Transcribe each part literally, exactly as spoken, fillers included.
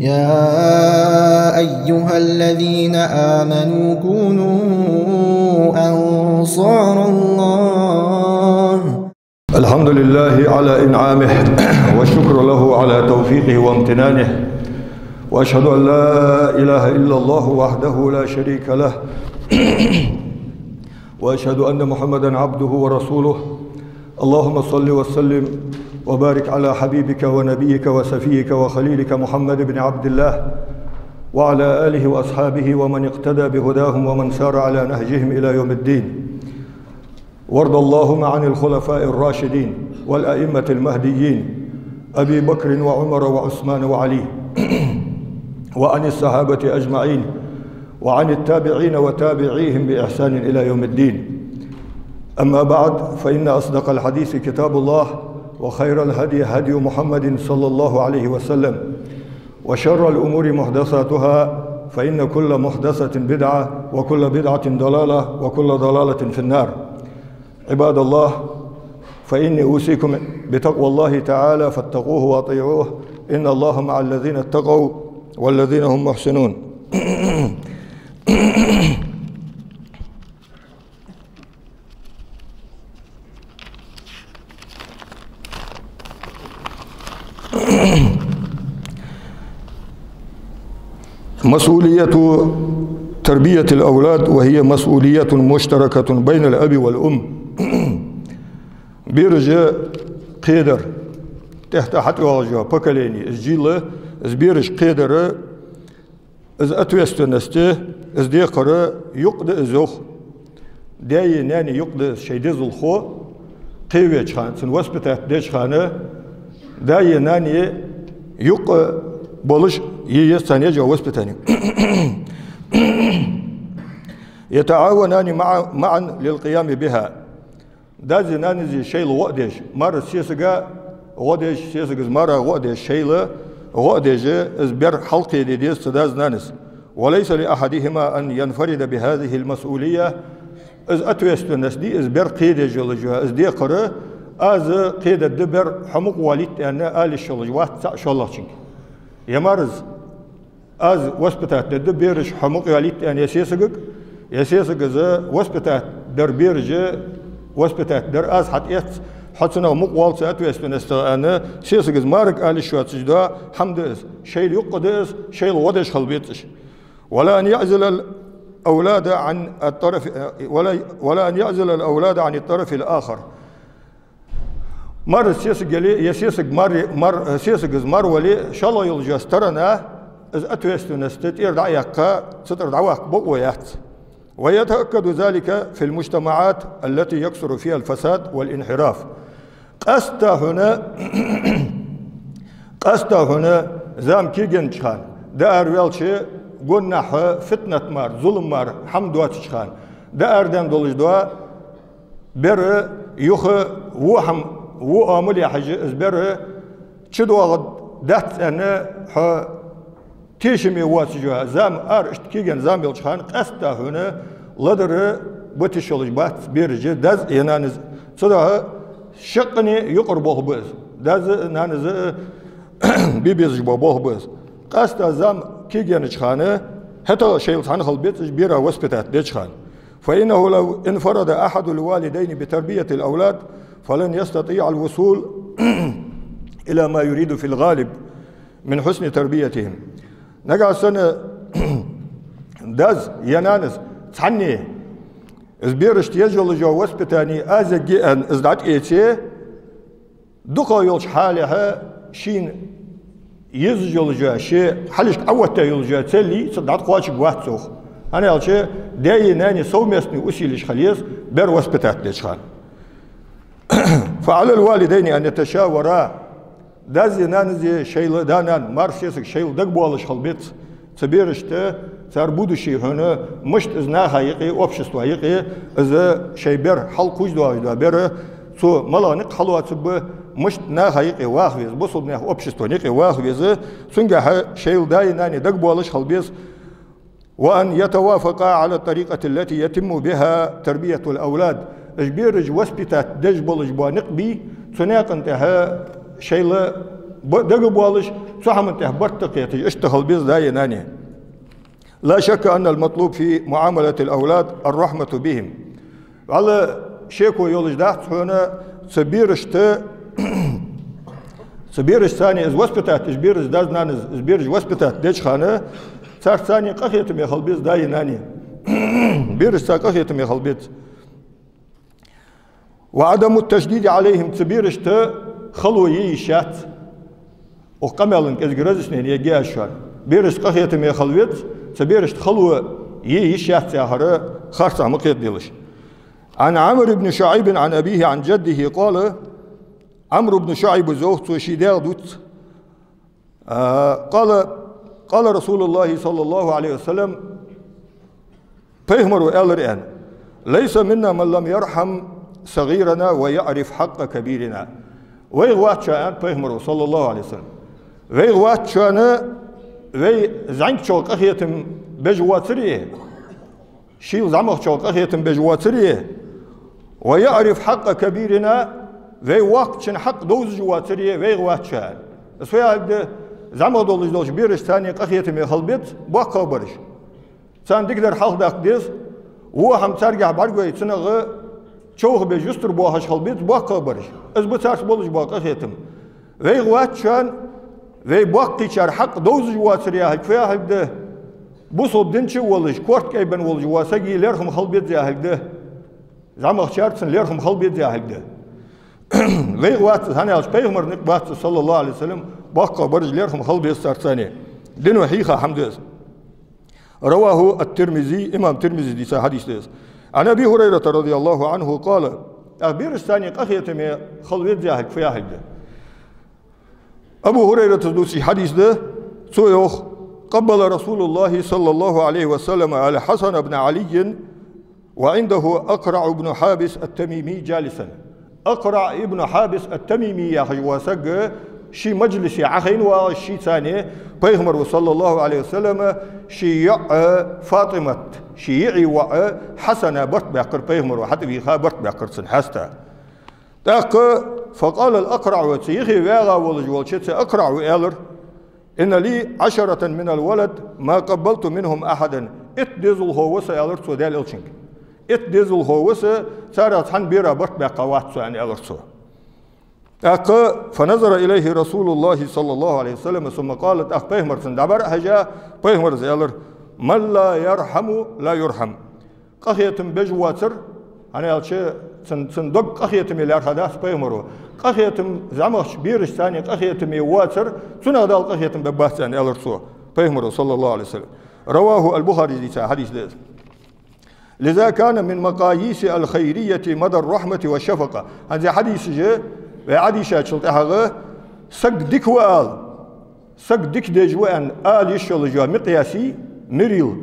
يا أيها الذين آمنوا كونوا أنصار الله. الحمد لله على إنعامه، والشكر له على توفيقه وامتنانه، وأشهد أن لا إله إلا الله وحده لا شريك له، وأشهد أن محمدا عبده ورسوله. اللهم صل وسلم وبارك على حبيبك ونبيك وصفيك وخليلك محمد بن عبد الله، وعلى آله وأصحابه ومن اقتدى بهداهم ومن سار على نهجهم إلى يوم الدين. وارض اللهم عن الخلفاء الراشدين والأئمة المهديين أبي بكر وعمر وعثمان وعلي، وعن الصحابة أجمعين، وعن التابعين وتابعيهم بإحسان إلى يوم الدين. أما بعد، فإن أصدق الحديث كتاب الله، وخير الهدي هدي محمد صلى الله عليه وسلم، وشر الأمور محدثاتها، فإن كل محدثة بدعة، وكل بدعة ضلالة، وكل ضلالة في النار. عباد الله، فإني أوصيكم بتقوى الله تعالى، فاتقوه وأطيعوه، إن الله مع الذين اتقوا والذين هم محسنون. مسؤولية تربية الأولاد، وهي مسؤولية مشتركة بين الأب والأم. Бераш кхедар, тӀехьа-тӀехьа хьатӀайоагӀаш йола поколени, из жил, из бераш кхедар, из ответственность, из декхар юкъе да из, йоах. Даьи наьнеи юкъе да из, шоай дезалхо кхевеча хана, цунна воспитать деча хана, даьи наьнеи юкъе болаш е еза царна еш йола воспитани. يتعاونان مع-، معا للقيام بها. Даьи наьнеи шоайла гӀо а деш, мар сесага гӀо деш, сесага из мара гӀо а деш, шоайла гӀо а деш, из бер хьалкхеде деза цу даьс-нанас. وليس لأحدهما أن ينفرد بهذه المسؤولية. Из ответственность да, из бер кхедеш йолаш йола из декхар, аз кхедергда бер, хьо мукъа валийта аьнна, ала йиш йолаш вац цхьа шоллагӀчунга. Е мар из, аз воспитать дергда бераш, хьо мукъа валийта аьнна, е сесагага, е сесага из воспитать дар, бераш воспитать дар аз хьатӀаэц, хьо цунах мукъа валац ответственностах аьнна, сесага из марага ала йиш йоацаш дола хӀама да из. Шоайла юкъе да из, шоайла гӀо деш хила беза уж. ولا أن يعزل الأولاد عن الطرف، ولا، ولا أن يعزل الأولاد عن الطرف الآخر. Мар сесаг яле, е сесаг мар, мар, сесага из мар вале, шоллагӀа йолча сторона из ответственность тӀера дӀа а яьккха, цу тӀара дӀаваккха бокъо яц. ويتأكد ذلك في المجتمعات التي يكثر فيها الفساد والانحراف. Къаьстта хьона, къаьстта хьона зама кегеннача хана, дӀаараваьлча, гонахьа фитнат мара, зулам мара хӀама доацача хана, дӀаарадаьнна долаш дола бер, юха во хӀама, во оамал яхьаш, из бер чудоагӀаргдац аьнна, хьо тешаме воацаш йола зама, ара иштта кегий зама йолча хана, къаьстта хьона ладар ба тиша йолаш бац бераш, даьс а е нанас а. Цудухьа шаккхе юкъара болх ба из. Даьс а, нанас а бе безаш бола болх ба из. Къаьстта зама кегийнача хана, хӀаьта шоайла цхьана хила беза уж, бера воспитать деча хана. فإنه لو انفرد أحد الوالدين بتربية الأولاد فلن يستطيع الوصول إلى ما يريد في الغالب من حسن تربيتهم. Нагахьа санна даьс е нанас цхьанне из берашта еш йолаш йола воспитани аз ергья аьнна из дӀатӀаэце, дукхагӀа йолча хьале шийна езаш йолаш йола, ший хьалхашка Ӏооттаяь йолаш йола цели цу дӀатӀакхоачаргвац цох. ХӀана аьлча, даьи наьнеи совместни усилеш хила еза бер воспитать деча хана. فعلى الوالدين أن يتشاورا. Даьс а, нанас а шоайла, да-нана, мар сесаг шоайла дагабоалаш хила беза цу берашта, цар будущее хьона, мишта из наха юкъе, общества юкъе, из шоай бер, хьалкхувш доагӀаш дола бер, цо малагӀа никъ хьалоацаргба, мишта наха юкъе ваха веза, бусалба наьха общества юкъе ваха веза, цунгахьа шоайла даьи нанеи дагабоалаш хила беза. وأن يتوافقا على الطريقة التي يتم بها تربية الأولاد. Уж бераш воспитать деш болаш бола никъ бий, цу наькъа тӀа шоайла Б-, дагабоалаш, цу хӀаман тӀа барт кхеташ, иштта хила беза даи нанеи. لا شك أن المطلوب في معاملة الأولاد الرحمة بهم. ВаллахӀи, шеко йолаш дац хьона, цу берашта, цу берашца из воспитать, из бераш даьс-нанас, из бераш воспитать деча хана, царца къахетаме хила беза даи нанеи. Берашца къахетаме хила беза. وعدم التشديد عليهم, цу берашта хало е йиш яц. Укх къамаьла кӀезига разъяснени ергья аз шоана. Берашта къахетаме хила веза, цу берашта хало е йиш яц яхар харцахьа ма кхетаделаш. عن عمرو بن شعيب عن أبيه عن جده قال, Ӏамр ибн ШуӀайба йоах, цо ший даьх дувц, А, قال، قال رسول الله صلى الله عليه وسلم, пайхамара аьлар аьнна: ليس منا من لم يرحم صغيرنا ويعرف حق كبيرنا. Вайх вац шоана, аьннад пайхамара, صلى الله عليه وسلم. Вайх вац шоана, вай зӀамагӀчох къахетам беш воацаре, шийла зӀамагӀчох къахетам беш воацаре, ويعرف حق كبيرنا, вай воккхачун хьакъ довзаш воацаре, вайх вац шоана. Из фу яхилга да? ЗӀамагӀа долаш долча берашца къахетаме хила беза, боккхагӀбараш. Царна дикадар хьалхадаккха деза, во хӀама царгахьа бӀаргавайча цунах човхабеш, юстарбоахаш хила беза, боккхагӀбараш. Из ба царца болаш бола къахетам. Вайх вац шоана, вай боккхийчар хьакъ довзаш воацар яхилга фу яхилга да? Бусалба дин чу а волаш, корта кӀайбенна волаш вола сага лерхӀам хила беза яхилга да. ЗӀамагӀчар цунна лерхӀам хила беза яхилга да. Вайх вац из, хӀана аьлча пайхамара никъ бац из, صلى الله عليه وسلم, боккхагӀбараш лерхӀам хила беза царца. Дино хьийха хӀама да из. رواه الترمذي, имам Тирмизис дийца хьадис да из. عن أبي هريرة رضي الله عنه قال. ТӀаккха берашца къахетаме хила веза яхилга фу яхилга да? Абу ХӀурайрата дувцаш хьадис да, цо йоах: قبل رسول الله صلى الله عليه وسلم الحسن بن علي وعنده أقرع بن حابس التميمي جالسا. АкъраӀ ибн Хьабис ат-Тамими яхаш вола саг ший мажлисе Ӏохайна вагӀаш шийца, пайхамара, صلى الله عليه وسلم, ший йоӀ ФатӀимат, ший йиӀий воӀ Хьасана барт баьккхар пайхамара, хьатӀавийха барт баьккхар цун хьаста. ТӀаккха, فقال الأقرع, цу юхе вагӀа волаш волча цу АкъраӀа аьлар: إن لي عشرة من الولد ما قبلت منهم أحدا. Итт дезалхо ва са, аьлар цо Даьла Элчанга. Итт дезалхо ва са, царех цхьанна бера барт баьккха вац со, аьнна, аьлар цо. ТӀаккха, فنظر إليه رسول الله صلى الله عليه وسلم ثم قال, тӀаккха пайхамарца дӀабӀарахьежа, пайхамара аьлар: من لا يرحم لا يرحم. Къахетам беш воацар, хӀана аьлча цун, цун дог къахетаме лаьрхӀа дац пайхамара. Къахетам, зӀамагӀча берашца къахетаме воацар, цунах Дала къахетам бергбац, аьнна, аьлар цо, пайхамара, صلى الله عليه وسلم. رواه البخاري, дийца хьадис да из. لذا كان من مقاييس الخيرية مدى الرحمة والشفقة. ХӀанз ер хьадисаш вай Ӏодийшачул тӀехьагӀа саг дика ва ала, саг дика дезаш ва аьнна ала йиш йолаш йола микъяси, мерила,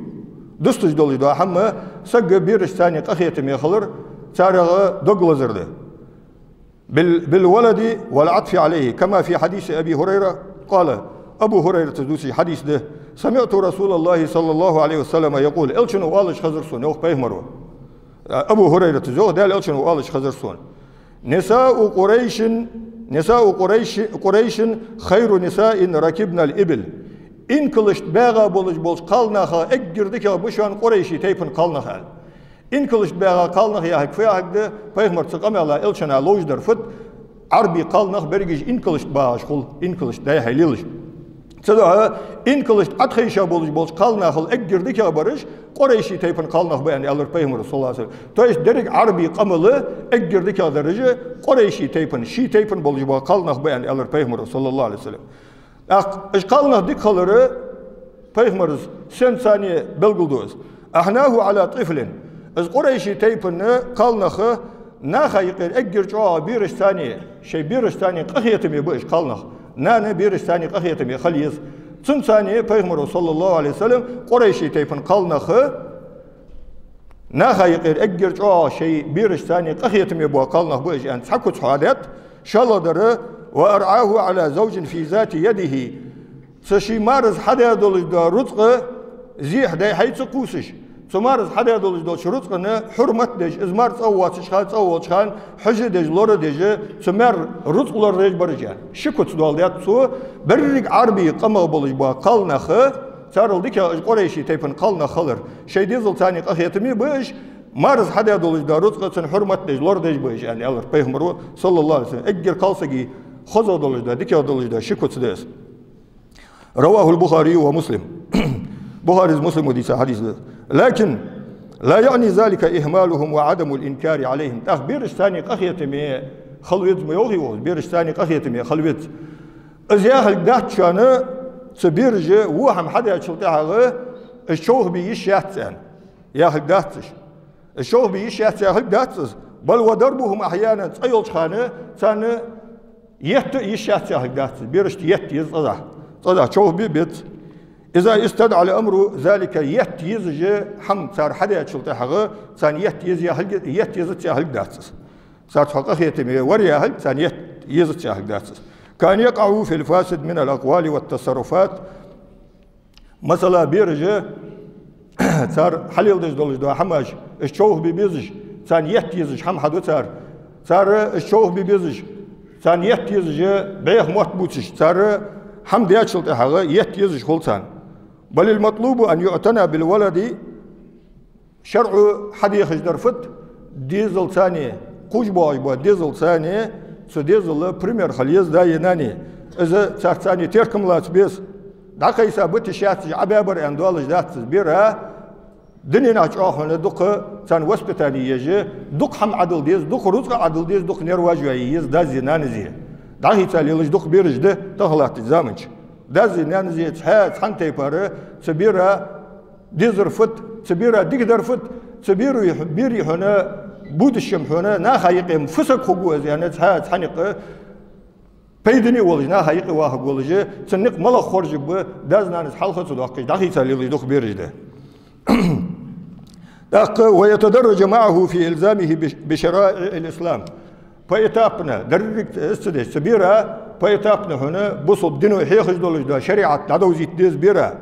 дусташ долаш дола хӀама, сага берашца къахетаме хилар, царех дог лазар да. بال-، بالولد والعطف عليه، كما في حديث أبي هريرة قال, Абу ХӀурайрата дувцаш хьадис да: سمعت رسول الله صلى الله عليه وسلم يقول, Элчано оалаш хезар сона, йоах пайхамара. Абу ХӀурайрата йоах, Даьла Элчано оалаш хезар сона: نساء قريش، نساء قريش، قريش خير نساء ركبن الإبل. Инкалашта багӀа болаш болча кхалнаха эггара дикагӀа ба шоана къурайший тайпан кхалнах, аьлар. Инкалашта багӀа кхалнах яхилга фу яхилга да? Пайхамара цу къамаьла, Элчана ловш дар фуд? Ӏарбий кхалнах берригаш инкалашта багӀаш хул, инкалашта дӀай-хьай лелаш. Цудухьа инкалашта Ӏотхайша болаш болча кхалнахал эггара дикагӀбараш къурайший тайпан кхалнах ба, аьнна, аьлар пайхамара, صلى الله عليه وسلم. То есть деррига Ӏарбий къамал эггара дикагӀдараш къурайший тайпан, ший тайпан болаш бола кхалнах ба, аьнна, аьлар пайхамара, صلى الله عليه وسلم. ТӀаккха уж кхалнах дика хилар пайхамара сенца белгалду из? أحناه على طفل. Из къурайший тайпан кхалнах наха юкъера эггара чӀоагӀа берашца, шоай берашца къахетаме ба уж кхалнах. Нана берашца къахетаме хила еза. Цунца пайхамара, صلى الله عليه وسلم, къурайший тайпан кхалнах наха юкъера эггара чӀоагӀа шоай берашца къахетаме бола кхалнах ба уж, аьнна, цхьа куц хьоадаьд. ШоллагӀдар: وأرعاه على زوج في ذات يده. Цу ший мараз хьадаь долаш дола рузкъа зехьа дӀай-хьай ца кхувсаш, Цу мараз хьадаь долаш долча рузкъана хьурмат деш, из мар цӀа воацача хана, цӀа волча хана хьожа деш, лора деш, цу маьра рузкъа лора деш бар уж, аьнна. Ши куц доаладаьд цо, берригаш Ӏарбий къамах болаш бола кхалнах, царел дикагӀа уж къурайший тайпан кхалнах хилар. Шоай дезал царна къахетаме ба уж, мараз хьадаь долаш дола рузкъа цунна хьурмат деш, лора деш ба уж, аьнна, аьлар пайхамаро, саллаллахӀу Ӏалайхи ва саллам. Эггара кхалсага хозагӀа долаш дола, дикагӀа долаш дола ши куц да из. رواه البخاري ومسلم. Бухарес, Муслимо дийца хьадис да. لكن لا يعني ذلك إهمالهم وعدم الإنكار عليهم. ТӀаккха берашта царна къахетаме хила веза ма йоахий вай, берашта царна къахетаме хила веза. Из яхилга дац шоана, цу бераша во хӀама хьадаьчул тӀехьагӀа уж човхабе йиш яц аьнна. Яхилга дац из. Уж човхабе йиш яц яхилга дац из. بل وضربهم أحيانا, цӀа йолча хана царна етта а йиш яц яхилга дац из. Берашта етта еза цкъаза. Цкъаза човхабе беза. إذا استدعى الأمر ذلك, етта езаш хӀама цар хьадаьчул тӀехьагӀа царна етта еза яхилга, етта езац яхилга дац из. Цар цхьа къахетаме вар яхилга, царна етта езац яхилга дац из. كأن يقعوا في الفاسد من الأقوال والتصرفات. Масала, бераша цар хьалеладеш долаш дола хӀамаш, уж човхабе безаш, царна етта езаш хӀама хьаду цар. Цар уж човхабе безаш, царна етта езаш, бӀеха мотт бувцаш, цар хӀама даьчул тӀехьагӀа етта езаш хул царна. بل المطلوب أن يعتنى بالولد. ШарӀо хьадехаш дар фуд? Дезал царна, кхувш боагӀаш бола дезал царна, цу дезала пример хила еза даи наьнеи. Из царца царна теркам лаца беза. ДӀакхайса бита йиш яц уж, Ӏа баьбар аьнна доалаш дац из. Бера дунен чу хьона дукха царна воспитани еш, дукха хӀама Ӏодала деза, дукха рузкъа Ӏодала деза, дукха нерваш йоае еза дази нанази. ДӀахийца лелаш дукха бераш да тахан латтача заман чу. Дази нанази цхьа, цхьан тайпара цу бера дезар фуд, цу бера дика дар фуд, цу берий, берий хьона будущем хьона наха юкъе фу саг хургва из аьнна, цхьа, цхьан юкъе пайдане волаш, наха юкъе вахаргволаш, цун никъ малагӀа хоржаргба, дас-нанас хьалха ца доаккхаш, дӀахийца лелаш дукха бераш да. ТӀаккха ويتدرج معه في إلزامه بش-، بشرائع الإسلام. Поэтапно, деррига из ца деш, цу бера поэтапно хьона бусалба дино хьехаш долаш дола шариӀат дӀадовзийта деза бера.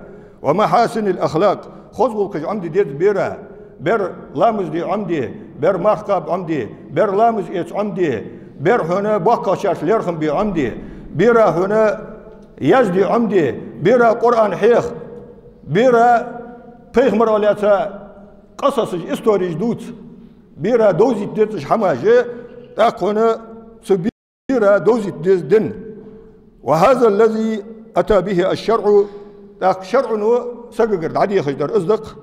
ومحاسن الأخلاق, хоза гӀулакхаш Ӏомаде деза бера. Бер ламаз де Ӏомаде, бер марха кхаба Ӏомаде, бер ламаз эца Ӏомаде, бер хьона боккхагӀчарца лерхӀам бе Ӏомаде, бера хьона язде Ӏомаде, бера Къуръан хьеха, бера пайхамарах лаьца къасасаш, истореш дувца, бера довзийта деза уж хӀамаш, тӀаккха хьона цу бера довзийта деза дин. وهذا الذي أتى به الشرع, тӀаккха шарӀо сагагара дӀадехаш дар из да-кх,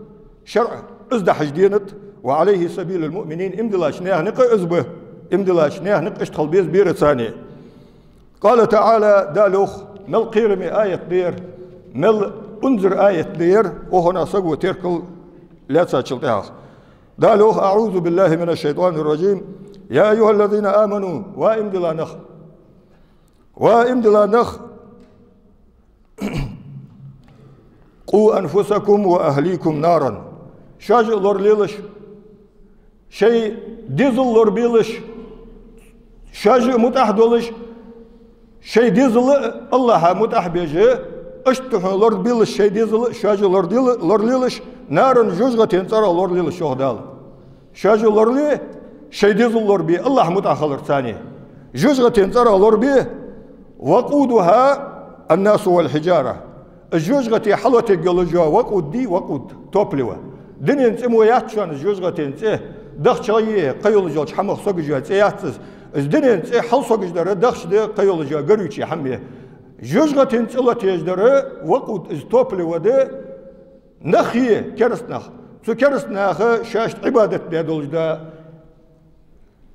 шарӀо из дахьаш денад, وعليه سبيل المؤمنين, иман диллача наьха никъ из ба, иман диллача наьха никъ иштта хила беза бера царна. قال تعالى, Дала йоах, мел кхераме аят да ер, мел унзара аят да ер, укхунах саго теркал лаьцачул тӀехьагӀа. Дала йоах: أعوذ بالله من الشيطان الرجيم. يا أيها الذين آمنوا, ва иман дилла нах, ва иман дилла нах, قوا أنفسكم وأهليكم نارا. Шоаш а лоралелаш, шоай дезал лорабелаш, шоаш а мутӀахь долаш, шоай дезал а АллахӀа мутӀахь беш, иштта хьона лорабелаш шоай дезал а, шоаш а лоралела-, лоралелаш, نارا, жожагӀатен цӀерах лоралелаш, йоах Дала. Шоаш а лорале, шоай дезал лорабе, АллахӀа мутӀахь хиларца цхьана. ЖожагӀатен цӀерах лорабе, وقودها الناس والحجارة. Из жожагӀате хьалотергйолаш йола وقود дий, وقود, топливо. Дунен цӀи мо яц шоана из жожагӀатен цӀи, дахча е кхыйолаш йолча хӀамах согаш йола цӀи яц из. Из дунен цӀи хьалсогаш дар дахча да, кхыйолаш йола горючий хӀама я. ЖожагӀатен цӀи лотаеш дар وقود, из топливо да, нах я, кераста нах. Цу кераста наха шоашта Ӏибадат даь долаш да,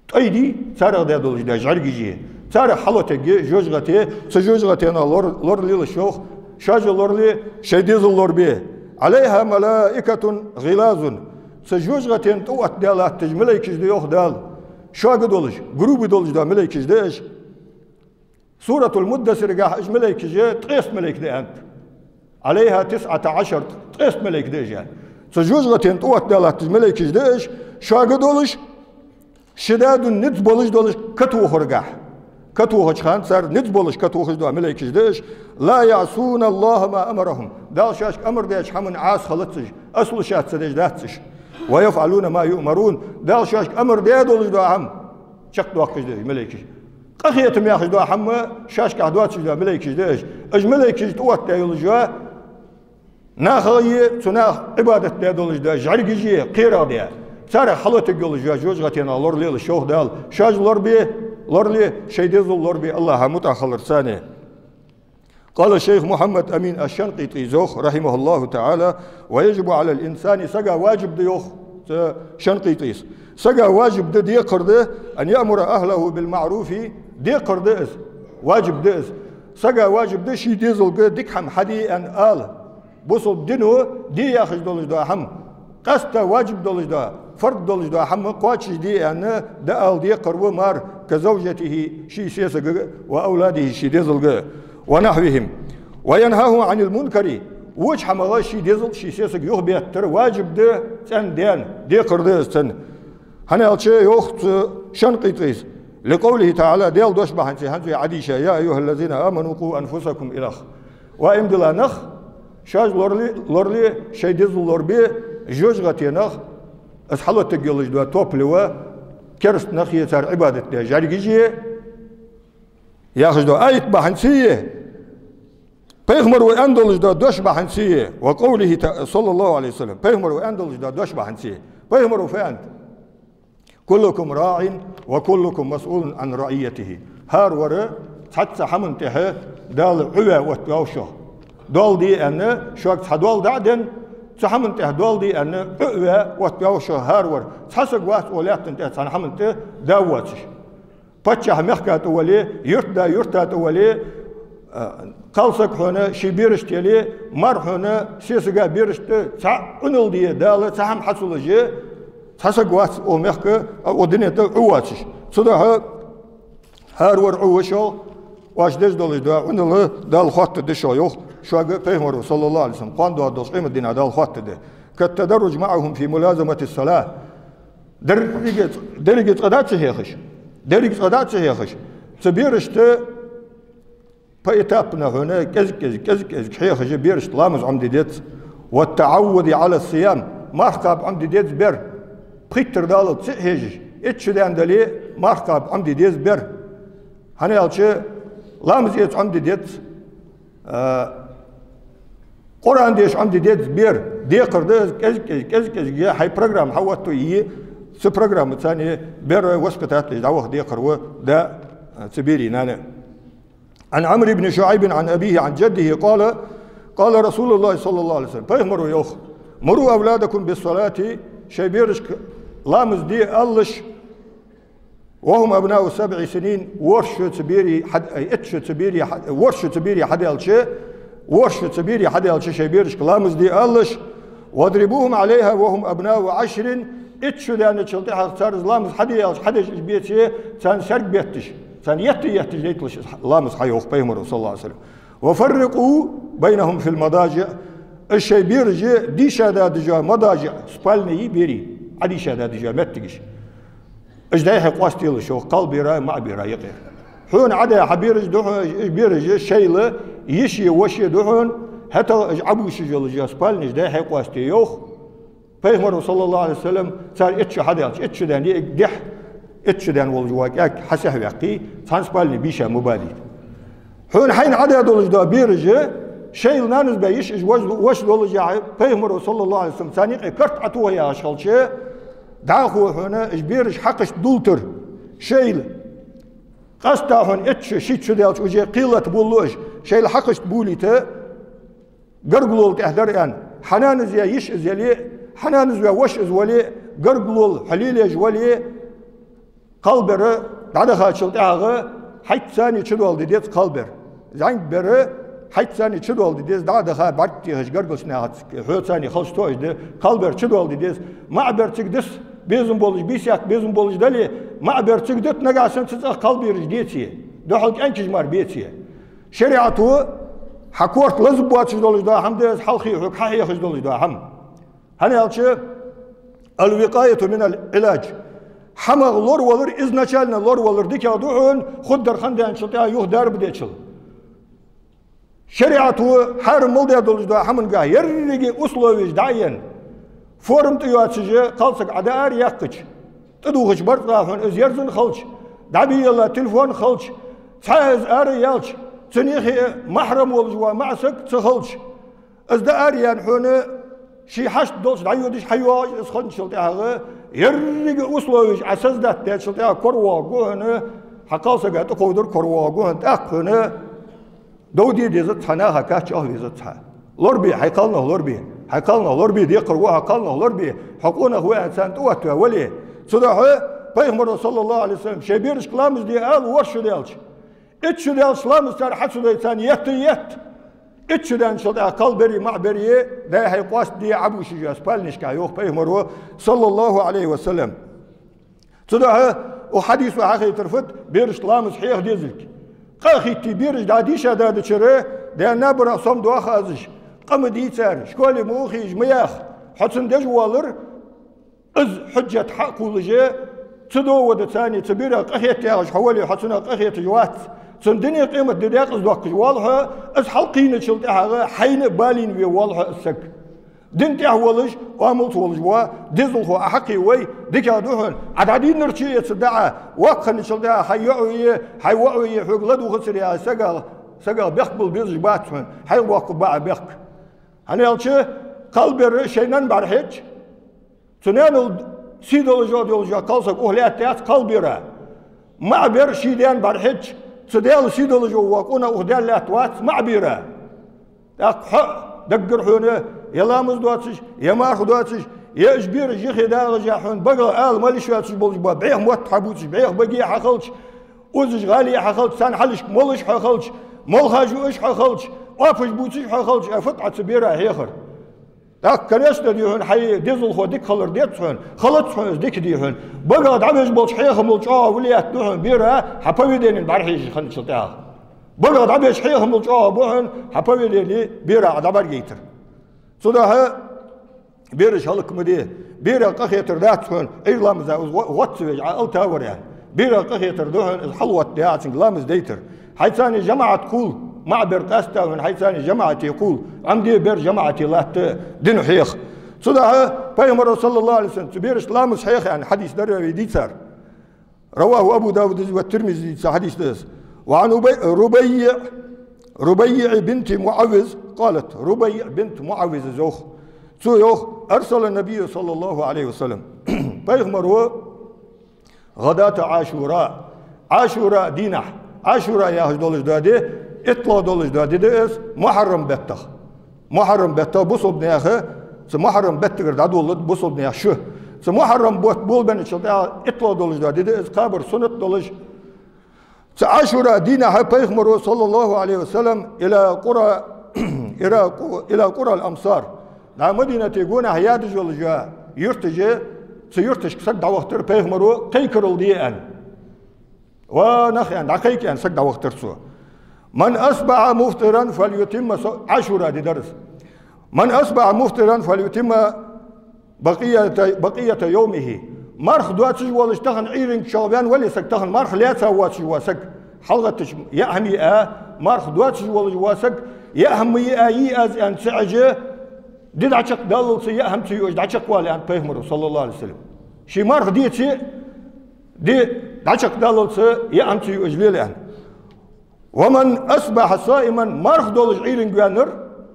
тӀай дий, царех даь долаш да жӀаргаш. Царех хьалотергья жожагӀате, цу жожагӀатенах лор-, лоралелаш, йоах, шоаш а лорале, шоай дезал лорабе. عليها ملائكة غلاظ. Цу жожагӀатен тӀа оттадаь латташ малайкаш да, йоах Дала. Шога долаш, грубый долаш да малайкаш да уж. Суратуль-Муддассирагахь уж малайкаш ткъест малайк да аьннад. عليها تسعة عشر, ткъест малайк да уж аьнна. Цу жожагӀатен тӀа оттадаь латташ малайкаш да уж, шога долаш, ши даь дун низ болаш долаш катохаргахь. Катохача хана цар низ болаш катохаш дола малайкаш да уж. لا يعصون الله ما أمرهم. Дала шоашка амар даьча хӀаман Ӏаса хилац уж. Аслу шаьца деш дац уж. «ويفعلون ما يؤمرون». Дала шоашка амар даь долаш дола хӀама чакхдоаккхаш да уж малейкаш. Къахетам яхаш дола хӀама шоашкахь доацаш дола малейкаш да уж. Уж малейкаш тӀаоттадаь йолаш йола нахагӀа е, цу наха Ӏибадат даь долаш дола жӀаргаш е, кхерагӀа де. Царех хьалотаргйолаш йола жожагӀатенах лоралелаш йоах Дала. Шоаш лорабе, лорале, шоай дезал лорабе АллахӀа мутӀахьа хиларца. قال الشيخ محمد أمين الشنقيطي йоах, رحمه الله تعالى: «ويجب على الإنسان», сага важиб да йоах цу ШанкъитӀийс. Сага важиб да, декхар да, «أن يأمر أهله بالمعروف», декхар да из, важиб да из. Сага важиб да ший дезалга дика хӀама хьаде аьнна ала. Бусалба дино де яхаш долаш дола хӀама, къаьстта важиб долаш дола, фард долаш дола хӀама кхоачашде аьнна дӀаала декхар ва мар, «كزوجته», ший сесага, «وأولاده», ший дезалга, «ونحوهم، وينهاه عن المنكر», воча хӀамах ший дезал, ший сесаг юхабеттар важиб да цӀен-даьна, декхар да из цунна. ХӀана аьлча йоах цу ШанкъитӀийс: «لقوله تعالى», Даьла дош бахьанца хӀанз вай Ӏодийша: «يا أيها الذين آمنوا قوا أنفسكم» илах. Ва иман дилла нах, шоаш лорале, лорале, шоай дезал лорабе жожагӀатенах, из хьалотаргйолаш дола топливо, кераста нах е, цар Ӏибадат де жӀаргаш е, яхаш дола аят бахьанца е, пайхамара аьнна долаш дола дош бахьанца е, وقوله та-، صلى الله عليه وسلم, пайхамара аьнна долаш дола дош бахьанца е. Пайхамара фу аьннад: «كلكم راع وكلكم مسؤول عن رعيته». ХӀара вар цхьацца хӀаман тӀехьа Дала Ӏу ваь оттаваьв шо. Доал де аьнна, шуга цхьа доал дӀа а денна, цу хӀаман тӀехьа доал де аьнна, Ӏу а ваь оттаваьв шо хӀара вар. Цхьа саг вац укх лаьттан тӀа цхьан хӀаман тӀа да воацаш. Паччахь мехка тӀа вале, юртда юрта тӀа вале, а, кхалсаг хьона ший берашта яле, мар хьона сесага берашта, цхьа Ӏунал де Дала, цхьа хӀама хьа ца луш, цхьа саг вац укх мехка, а, укх дунен тӀа Ӏу воацаш. Цудухьа хӀара вар Ӏу ва шо, оаш деш долаш дола Ӏунал Дала хоаттаргда шоана йоах, шуга пайхамара, صلى الله عليه وسلم, кхоана доагӀаш долча къематдийнахьа Дала хоаттаргда. «كالتدرج معهم في ملازمة الصلاة». Деррига, деррига цкъа дӀа ца хьехаш. Деррига цкъа дӀа ца хьехаш. Цу берашта поэтапно хьона кӀезиг-кӀезиг, кӀезиг-кӀезиг хьехаш берашта ламаз Ӏомаде деза. «والتعود على الصيام». Марха кхаба Ӏомаде деза бер. Пхийттара даллалца ца хьежаш, итт шу даьнна дале, марха кхаба Ӏомаде деза бер. ХӀана аьлча ламаз эца Ӏомаде деза. А, Къуръан деша Ӏомаде деза бер, декхар да из кӀезиг-кӀезиг, кӀезиг-кӀезига хьай программа хьаоттаве, цу программаца бер воспитать деш дӀаваха декхар ва да, а, цу берий нана. عن عمرو بن شعيب عن أبيه عن جده قال: قال رسول الله صلى الله عليه وسلم. Пайхамара йоах: «مروا أولادكم بالصلاة», шоай берашка ламаз де алалаш, «وهم أبناء سبع سنين», ворхӀ шу цу берий хьад-, ай, итт шу цу берий хьад-, ворхӀ шу цу берий хьадаьлча, ворхӀ шу цу берий хьадаьлча шоай берашка ламаз де алалаш, «واضربوهم عليها وهم أبناء عشر», итт шу даьнначул тӀехьагӀа цар из ламаз хьаде аьлча, хьадеш уж беце, царна сарг бетташ, царна етта-етташ дайталаш из ламаз хьа йоах пайхамара, صلى الله عليه وسلم. «وفرقوا بينهم في المضاجع». Уж шоай бераш дийша дадажа мадажиӀ, спальни я берий, Ӏодийша дадажа моттигаш. Уж дӀай-хьай къоастаделаш йоах кхалбера, маӀабера юкъе. Хьона Ӏодаь хьа бераш да хьона, уж бераш шоайла йиша е воша да хьона, хӀаьта уж Ӏобувшаш йолаш йола спальнеш дӀай-хьай къоастаде йоах. Пайхамара, صلى الله عليه وسلم, цар итт шу хьадаьлча, итт шу даьнна, е дехьа итт шу даьнна волаш вола кӀаьнк хьасехьаваьккхе, цхьан спальне бийша ма балийта. Хьона хьайна Ӏодаь долаш дола бераш шоайла нанас баь йиша, уж воша, воша долаш яхьа, пайхамара, صلى الله عليه وسلم, царна юкъе карт Ӏотоха яхаш хилча, дӀахо хьона уж бераш хьакхашта дулийтар шоайла. Къаьстта хьона итт шу, шийтта шу даьлча уже кхелата болалу уж, шоайла хьакхашта булийта, гаргалол тӀехьа дар аьнна, хьа нанас ваь йиша из яле, хьа нанас ваь воша из вале, гаргалол хьалелаеш вале, кхалбер дӀадахачул тӀехьагӀа хьайца царна чудоаладе деза кхалбер. ЗӀамига бер хьайца царна чудоаладе деза, дӀа а даха, бӀарг техаш гаргарча нахаца, хьоца царна халча тоъаш да, кхалбер чудоаладе деза. МаӀабер цига диса безам болаш, бийса яккха безам болаш дале, маӀабер цига дита, нагахьа санна цу цӀагӀа кхалбераш деце, духьал кӀаьнкаш мара беце. ШариӀато хьа корта лазаб боацаш долаш дола хӀама да из, хьалххе хьога хьахьехаш долаш дола хӀама. ХӀана аьлча, «الوقاية من العلاج». ХӀамах лоравалар, изначально лоравалар дикагӀа да хьона, хургдар хинна даьнначул тӀехьагӀа юха дарба дечул. ШариӀато хьарам мел даь долаш дола хӀамангахьа еррига условеш дӀа а енна, Форма тӀайоацаш кхалсаг Ӏа дӀаара яьккхача, тӀадувхача барзкъа хьона из ерзана хилча, дӀабиялла телефон хилча, цхьаь из ара яьлча, цунна юхе махьрам волаш вола маӀа саг ца хилча, из дӀаара яьнна хьона ший хьашт долча дӀайодаш хьайоагӀаш из хинначул тӀехьагӀа, еррига условеш Ӏа создать даьчул тӀехьагӀа коравоагӀаргва хьона, хьа кхалсага тӀакховдар коравоагӀаргва хьона, тӀаккха хьона дов де дезац хьа, наха кхаччалца везац хьа. Лорабе, хьай кхалнах лорабе, хьай кхалнах лорабе, декхар ва хьа кхалнах лорабе, хьо къонах ва аьнна царна тӀаоттаваь вале. Цудухьа Пайхамара, саллаллахӀу Ӏалайхи ва саллам, шоай берашка ламаз де ала ворхӀ шу даьлча, итт шу даьлча ламаз цар хьа ца дой, царна етта етт. Итт шу даьнначул тӀехьагӀа кхалбери, маӀабери, даь-хьай къоастаде, Ӏобувшаш я спальнишка, йоах Пайхамара, саллаллахӀу Ӏалайхи ва саллам. Цудухьа укх хьадисо хьахайтар фуд? Берашта ламаз хьеха дезилга. Къа а хетте, бераш дӀа дийша дадачара, даьна набарах сомадоах азаш, къа ма дий цар, школе ма ухийж ма яха, хьо цунна деш воаллар, из хьужжат хьа а кхоллаш, ца довода царна, цу берах къахетта яхаш хьо вале, хьо цунах къахеташ вац. Цун дуне, къематди даькъаза доаккхаш воал хьо, из хьалкхийначул тӀехьагӀа хьайна а балийна ве воал хьо из саг. Дина тӀехьа волаш, оамалца волаш ва, дезалхо Ӏа хьакхе вай, дикагӀа да хьона, Ӏа дӀадийнача а эца даӀа, воккха хинначул тӀехьагӀа хьай йоӀ вий, хьай воӀ вий, хьога ладувгӀацар яхаш сагах, сагах бехк бала безаш бац хьона, хьайх боаккхаргба Ӏа бехк. ХӀана аьлча, кхалбер шоай наьна бӀарахьежача, цу наьнал сий долаш йола кхалсаг укх лаьтта яц кхалбера. МаӀабер ший даьна бӀарахьежача, цу даьла сий долаш вола къонах укх даьла лаьтта вац маӀабера. ТӀаккха хьо даггара хьона е ламаз доацаш, е марха доацаш, е уж бераш юхе дагӀаш а хьона багах ала мел йиш йоацаш болаш бола бӀеха мотт хьабувцаш, бӀеха баге хьахилча, озаш гӀале хьахилча, царна хьалхашка молаш хьо хилча, молхаш юаш хьо хилча, оапаш бувцаш хьо хилча, а фуд Ӏа цу бера хьехар? ТӀаккха, конечно, дий хьона, хьай дезалхо дика хилар деза хьона, хилац хьона из дика, дий хьона. Багах дӀабеш болча хьехамал чӀоагӀа валиятта да хьона бера, хьа поведенена бӀарахьежача хинначул тӀехьагӀа. Багах дӀабеш хьехамал чӀоагӀа ба хьона хьа поведени бера Ӏа дӀабӀаргайтар. Цудухьа бераш хӀалак ма де, берах къахетар дац хьона, Ӏуйра ламаза из гӀо-, гӀоттавеш Ӏа алтавар аьнна. Берах къахетар да хьона из хьалгӀоттадаь Ӏа цунга ламаз дайтар. Хьайца цхьана жамаӀат кхувла, маӀабер къаьстта хьона, хьайца цхьана жамаӀате кхувла, Ӏомаде бер жамаӀате латта дин хьеха. Цудухьа Пайхамара, саллаллахӀу Ӏалайхи ва саллам, цу берашта ламаз хьеха аьнна хьадис дар вай дийцар. رواه أبو داود والترمذي, цу хьадис да из. وعن أبي-، ربيع، ربيع بنت معوذ قالت, Рубайъ бинт МуӀаввиз йоах. Цо йоах: أرسل النبي صلى الله عليه وسلم, Пайхамара غداة عاشوراء, Ӏашура дийнахьа, Ӏашура яхаш долаш дола ди, иттлагӀа долаш дола ди да из мухьаррам беттах. Мухьаррам бетта бусалба наьха, цу мухьаррам беттагара дӀадоладу бусалба наьха шу. Цу мухьаррам бутт болабенначул тӀехьагӀа иттлагӀа долаш дола ди да из, кхабар суннат долаш. Цу Ӏашура дийнахьа Пайхамара, саллаллахӀу Ӏалайхи ва саллам, إلى قرى، إلى قو-، إلى قرى الأمصار, дӀа Мадинате гонахьа ядаш йолаш йола юрташ, цу юрташка саг дӀавахийтар Пайхамара, кхайкарал де аьнна. Ва нах, аьнна, дӀакхайка аьнна, саг дӀавахийтар цо. من أصبح مفطرا فليتم صو-, Ӏашура ди дар из. من أصبح مفطرا فليتم بقية، بقية يومه. Марха доацаш волаш тахан Ӏуйранга чӀоагӀа ваьнна вале саг, тахан марха лаьца воацаш вола саг, хьалгӀеттача яа хӀама йиа, марха доацаш волаш вола саг, яа хӀама ма йиа, йиа аз аьнна ца Ӏеш, ди дӀачакхдаллалца, яа хӀама ца юаш дӀачакхвала аьннад Пайхамара, саллаллахӀу Ӏалайхи ва саллам. Ший марха деце а, ди дӀачакхдаллалца, яа хӀама ца юаш лела аьнна. ومن أصبح صائما, марха долаш Ӏуйранга ваьннар,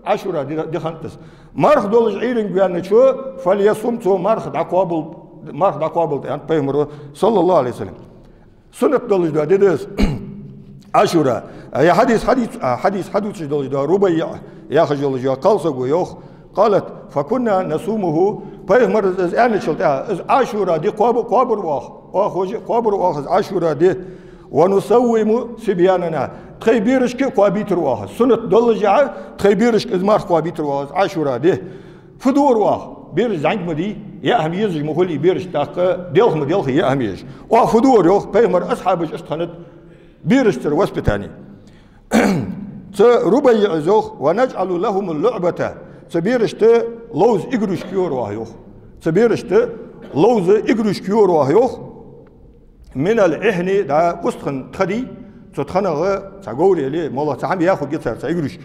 Ӏашура ди, ди хиннад из. Марха долаш Ӏуйранга ваьнначо, فليصم, цо марха дӀакхоабал-, марха дӀакхоабалда аьннад Пайхамара, саллаллахӀу Ӏалайхи ва саллам. Суннат долаш дола ди да из Ӏашура. Е хьадис, хьадис, а, хьадис хьадувцаш долаш дола Рубайъ яхаш йолаш йола кхалсаго йоах: قالت: فكنا نصومه. Пайхамара из аьнначул тӀехьагӀа, из Ӏашура ди кхоаба-, кхоабар оаха, оаха хожа, кхоабар оаха из Ӏашура ди. ونصوم صبياننا. Тхоай берашка а кхоабийтар оаха. Суннат доллашехь, тхоай берашка из марха кхоабийтар оаха из Ӏашура ди. Фу дора оаха? Бераш зӀамига ма дий, яа хӀама езаш ма хулий бераш, тӀаккха делха ма делхий яа хӀама езаш. Оаха фу дора, йоах, Пайхамара асхьабаш иштта хиннад, берашцара воспитание. Цу Рубайъас йоах: ونجعل لهم اللعبة. Цу берашта ловза игрушка йора оаха, йоах. Цу берашта ловза игрушка йора оаха, йоах. من العهن, дӀа устагӀа тха дий, цу тханах цхьа говр яле, моллагӀа цхьа хӀама яхаргья цар, цхьа игрушка.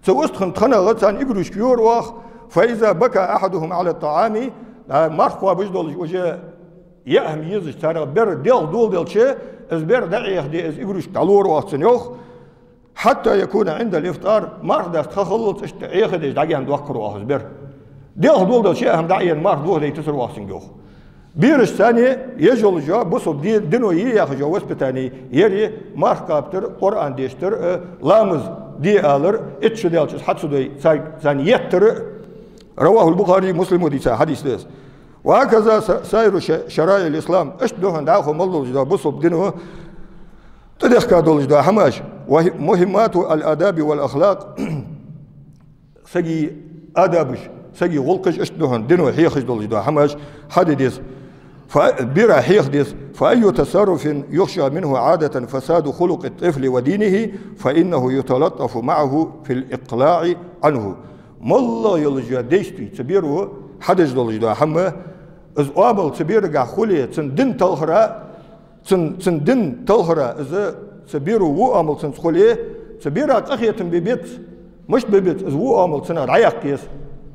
Цу устагӀа тханах царна игрушка йора оаха, فإذا بكى أحدهم على الطعام, а, марха кхоабаш долаш уже яа хӀама езаш царна бер делха доладелча, из бер дӀаӀехаде, из игрушка дӀалора оаха цунна, йоах, حتى يكون عند الإفطار, марха даста ха хиллалца иштта Ӏехадеш дӀагаьна доаккхар оаха из бер. Делха доладелча яа хӀама дӀаӀена марха дохадайтасар оаха цунга, йоах. Бераш царна еш йолаш йола, бусалба ди-, дино е яхаш йола воспитани, ер я марха кхабар, Къуръан дешар, э, ламаз де алар, итт шу даьлча из хьа ца дой, цар-, царна еттар. رواه البخاري, Муслима дийца хьадис да из. وهكذا س-, سائر ش-, شرائع الإسلام. Иштта да хьона дӀахо мел долаш дола бусалба дино тӀадехка долаш дола хӀамаш. وه-, مهمات الآداب والأخلاق. Сага адабаш, сага гӀулакхаш, иштта да хьона дино хьехаш долаш дола хӀамаш хьаде деза. Фа-, бера хьеха деза. فأي تصرف يخشى منه عادة فساد خلق الطفل ودينه فإنه يتلطف معه في الإقلاع عنه. МоллагӀа йолаш йола действи, цу беро хьадеш долаш дола хӀама, из оамал цу берагахьа хуле, цун дин талхара, цун, цун дин талхара, из цу беро во оамал цунца хуле, цу бера къахетам бе беза. Мишта бе беза? Из во оамал цунах дӀаяккха еза,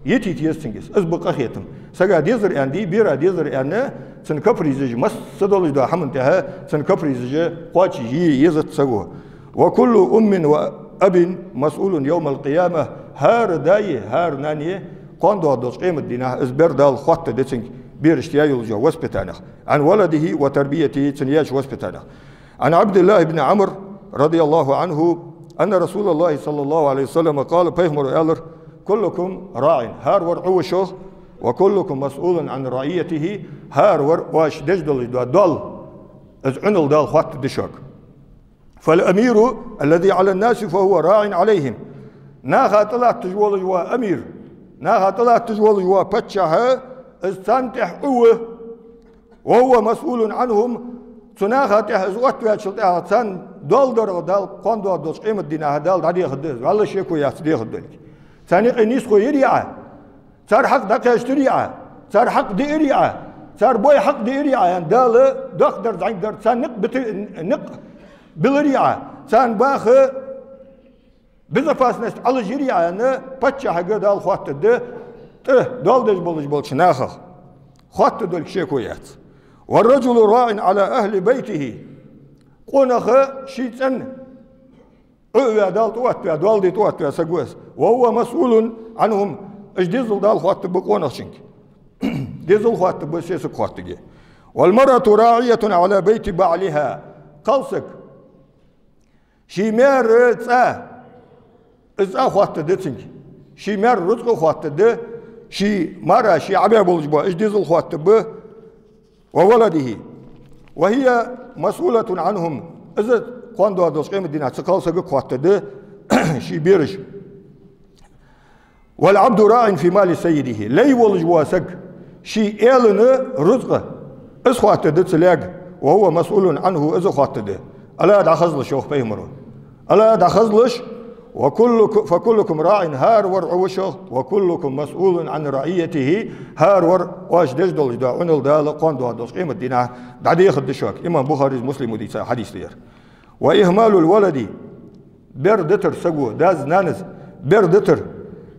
етийта еза цунга из. Из ба къахетам. Сага дезар аьнна дий, бера дезар аьнна, цун капризаш, масса долаш дола хӀаман тӀехьа цун капризаш кхоачашъе езац саго. وكل أم وأب مسؤول يوم القيامة. ХӀара даи, хӀара нанаи кхоана доагӀаш долча къематдийнахьа из бер Дала хоаттаргда цунга, берашта яь йолаш йола воспитанех. عن ولده وتربيته, цунна яьча воспитанех. عن عبد الله بن عمرو رضي الله عنه أن رسول الله صلى الله عليه وسلم قال, пайхамара аьлар: كلكم راع, хӀара вар Ӏу ва шох, وكلكم مسؤول عن رعيته, хӀара вар оаш деш долаш дола доал, из Ӏунал Дала хоаттаргда шуга. فالأمير الذي على الناس فهو راع عليهم. Наха тӀалатташ волаш вола амир, наха тӀалатташ волаш вола паччахь, из царна тӀехьа Ӏу ва. وهو مسؤول عنهم. Цу наха тӀехьа из оттаваьчул тӀехьагӀа царна доал дарга Дала кхоана доагӀаш долча къематдийнахьа Дала дӀадехаргда из, вӀалла шеко яц дехаргдолга. Царна юкъе нийсхо йирий Ӏа? Цар хьакъ дӀакхаьчадирий Ӏа? Цар хьакъ диарий Ӏа? Цар бой хьакъ диарий Ӏа аьнна, Дала доккха дар, зӀамига дар, царна никъ бити-, никъ билларий Ӏа? Царна баха безопасность Ӏалашйирий Ӏа аьнна, паччахьага Дала хоаттаргда, тӀа доал деш болаш болча нахах. Хоаттаргдолга шеко яц. والرجل راع على أهل بيته. Къонах ший цӀен Ӏу а ваь, Дала тӀаоттаваь, доал де тӀаоттаваь саг ва из. وهو مسؤول عنهم. Уж дезал Дала хоаттаргба къонахчунга. Дезал хоаттаргба, сесаг хоаттаргья. والمرأة راعية على بيت بعلها. Кхалсаг ший маьра цӀа, из цӀа хоаттаргда цунга. Ший маьра рузкъа хоаттаргда, ший мара, ший Ӏабаь болаш бола, уж дезал хоаттаргба. وولده. وهي مسؤولة عنهم. Из кхоана доагӀаш долча къематдийнахьа цу кхалсага хоаттаргда ший бераш. والعبد راع في مال سيده. Лай волаш вола саг ший аьлан рузкъа, из хоаттаргда цу лаьга. وهو مسؤول عنه, из хоаттаргда. ألا, дӀахазалаш, йоах пайхамара. ألا, дӀахазалаш, وكلك-, فكلكم راع, хӀара вар Ӏу ва шох, وكلكم مسؤول عن رعيته, хӀара вар оаш деш долаш дола Ӏунал Дала кхоана доагӀаш долча къематдийнахьа дӀадехаргда шуга. Имам Бухарийс, Муслима дийца хьадис да ер. وإهمال الولد, бер дитар саго, дас-нанас бер дитар,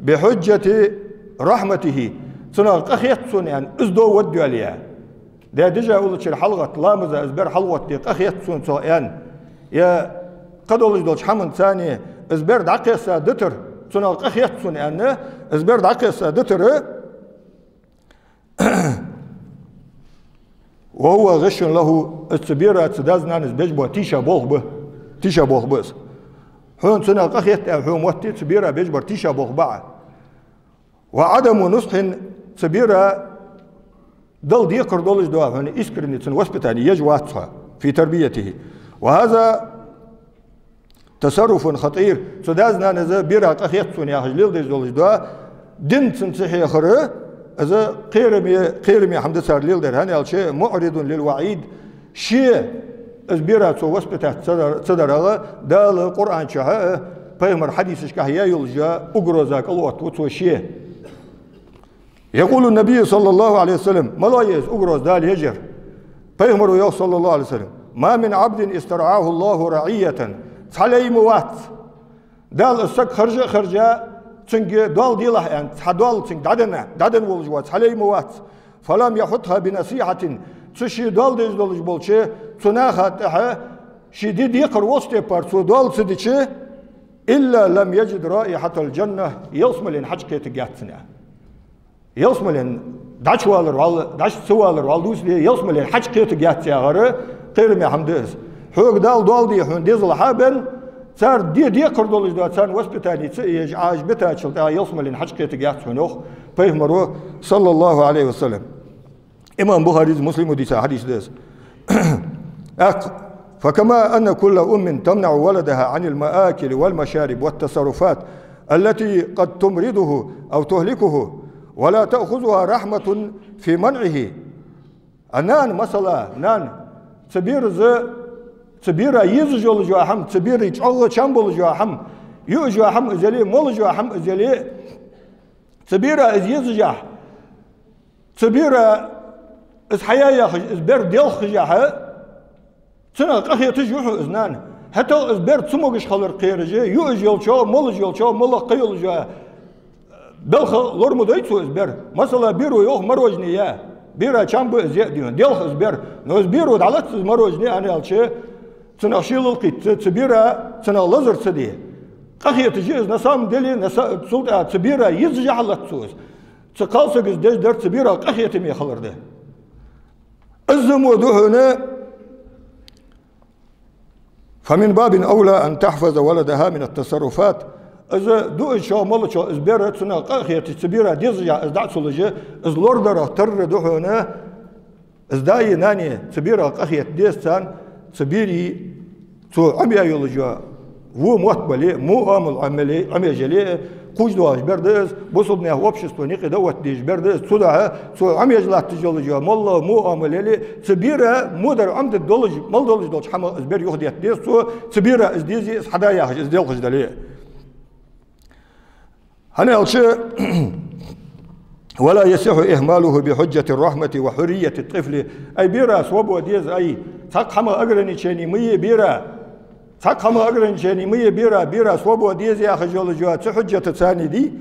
بحجة رحمته, цунах къахет сона аьнна, из довод доале. Даь дижа уллачара хьалгӀатта, ламаза из бер хьалгӀоттаде къахет сона цох аьнна. Е кхыдолаш долча хӀаманца из бер дӀакхесса дитар, цунах къахет сона аьнна, из бер дӀакхесса дитар. وهو غش له, из цу бера цу дас-нанас беш бола тийша болх ба. Тийша болх ба из. Хьона цунах къахетта аьнна хьона моттий, цу бера беш бар тийша болх ба Ӏа. وعدم نصح, цу бера Далла декхар долаш дола хьона искренне цун воспитани еш вац хьо, في تربيته. وهذا تصرف خطير. Цу дас-нанас бера къахет сона яхаш леладеш долаш дола, дин цунна ца хьехар, из кхераме, кхераме хӀама да цар леладер, хӀана аьлча معرض للوعيد. Ше из бера цо воспитать ца дар-, ца дарах Дала Къуръан чу а, пайхамара хьадисашка а яь йолаш йола угроза кӀалоаттаву цо ше. يقول النبي صلى الله عليه وسلم, малав из угроза Дала еш яр? Пайхамара йоах, صلى الله عليه وسلم: ما من عبد استرعاه الله رعية. Цхьа лай ма вац, Дала из саг харжа а харжа, цунга доал делахь аьнна, цхьа доал цунга дӀаденна, дӀаденна волаш вац, хьалъяь ма вац. فلم يحطها بنصيحة, цу ший доал деш долаш болча цу наха тӀехьа ший де декхар волча тайпара цо доал ца дича, إلا لم يجد رائحة الجنة, ялсмален хьаж кхетаргьяц цунна. Ялсмален дӀачувалар вал, дӀачу ца валар вал дувцале, ялсмален хьаж кхетаргьяц яхар кхераме хӀама да из. Хьога Дала доал де хьона дезал хьабенна, цар де декхар долаш да, царна воспитани ца еш, Ӏа уж битачул тӀехьа ялсмален хьаж кхетаргьяц хьона, йоах пайхамаро, صلى الله عليه وسلم. Имам Бухарис, Муслима дийца хьадис да из. ТӀаккха: فكما أن كل أم تمنع ولدها عن المآكل والمشارب والتصرفات التي قد تمرضه أو تهلكه ولا تأخذها رحمة في منعه. А нана, масала, нана, цу бераца, цу бера езаш йола хӀама, цу бера чӀоагӀа чам бола хӀама, юаш йола хӀама из яле, молаш йола хӀама из яле, цу бера из езаш, цу бера из хьаяь яхаш, из бер делхаш, цунах къахеташ я хьона из нана. ХӀаьта из бер цамогаш хилар кхераш, юаш йолча, молаш йолча, моллагӀа кхы йолаш йола балха лор ма дой цо из бер. Масала, беро йоах мороженое яь. Бера чам ба из яь, дий хьона, делх из бер. Но из беро дӀалац из мороженое, аьнна аьлча, цунах шелал кхийтта, цу бера цунах лазар ца де, къахеташ я из, на самом деле, на са-, цул тӀехьа цу бера езаш хьалац цо из. Цу кхалсага из деш дар цу берах къахетаме хилар да. Из мо да хьона: فمن باب أولى أن تحفظ ولدها من التصرفات. Из дуача, молача, из бер цунах къахеташ, цу бера дезаш из дӀа ца луш, из лорадарах тарра да хьона, из даи нанеи цу берах къахета деза царна, цу берий цо Ӏомаяь йолаш йола во мотт бале, во оамал Ӏомале, Ӏомаеш яле, кхувш доагӀаш бер да из, бусалба наьха обществона юкъе дӀаотта дезаш бер да из, цудухьа цо Ӏомаеш латташ йолаш йола моллагӀа во оамал яле, цу бера во дар Ӏомаде долаш, мел долаш долча хӀамах из бер юхадетта деза цо, цу бера из дезе, из хьада яхаш, из делхаш дале. ХӀана аьлча: ولا يصح إهماله بحجة الرحمة وحرية الطفل. Ай, бера свобода еза, ай, цхьаккха хӀама ограничени ма е бера. Цхьаккха хӀама ограничени ма е бера, бера свобода еза яхаш йолаш йола цу хьужжата царна дий,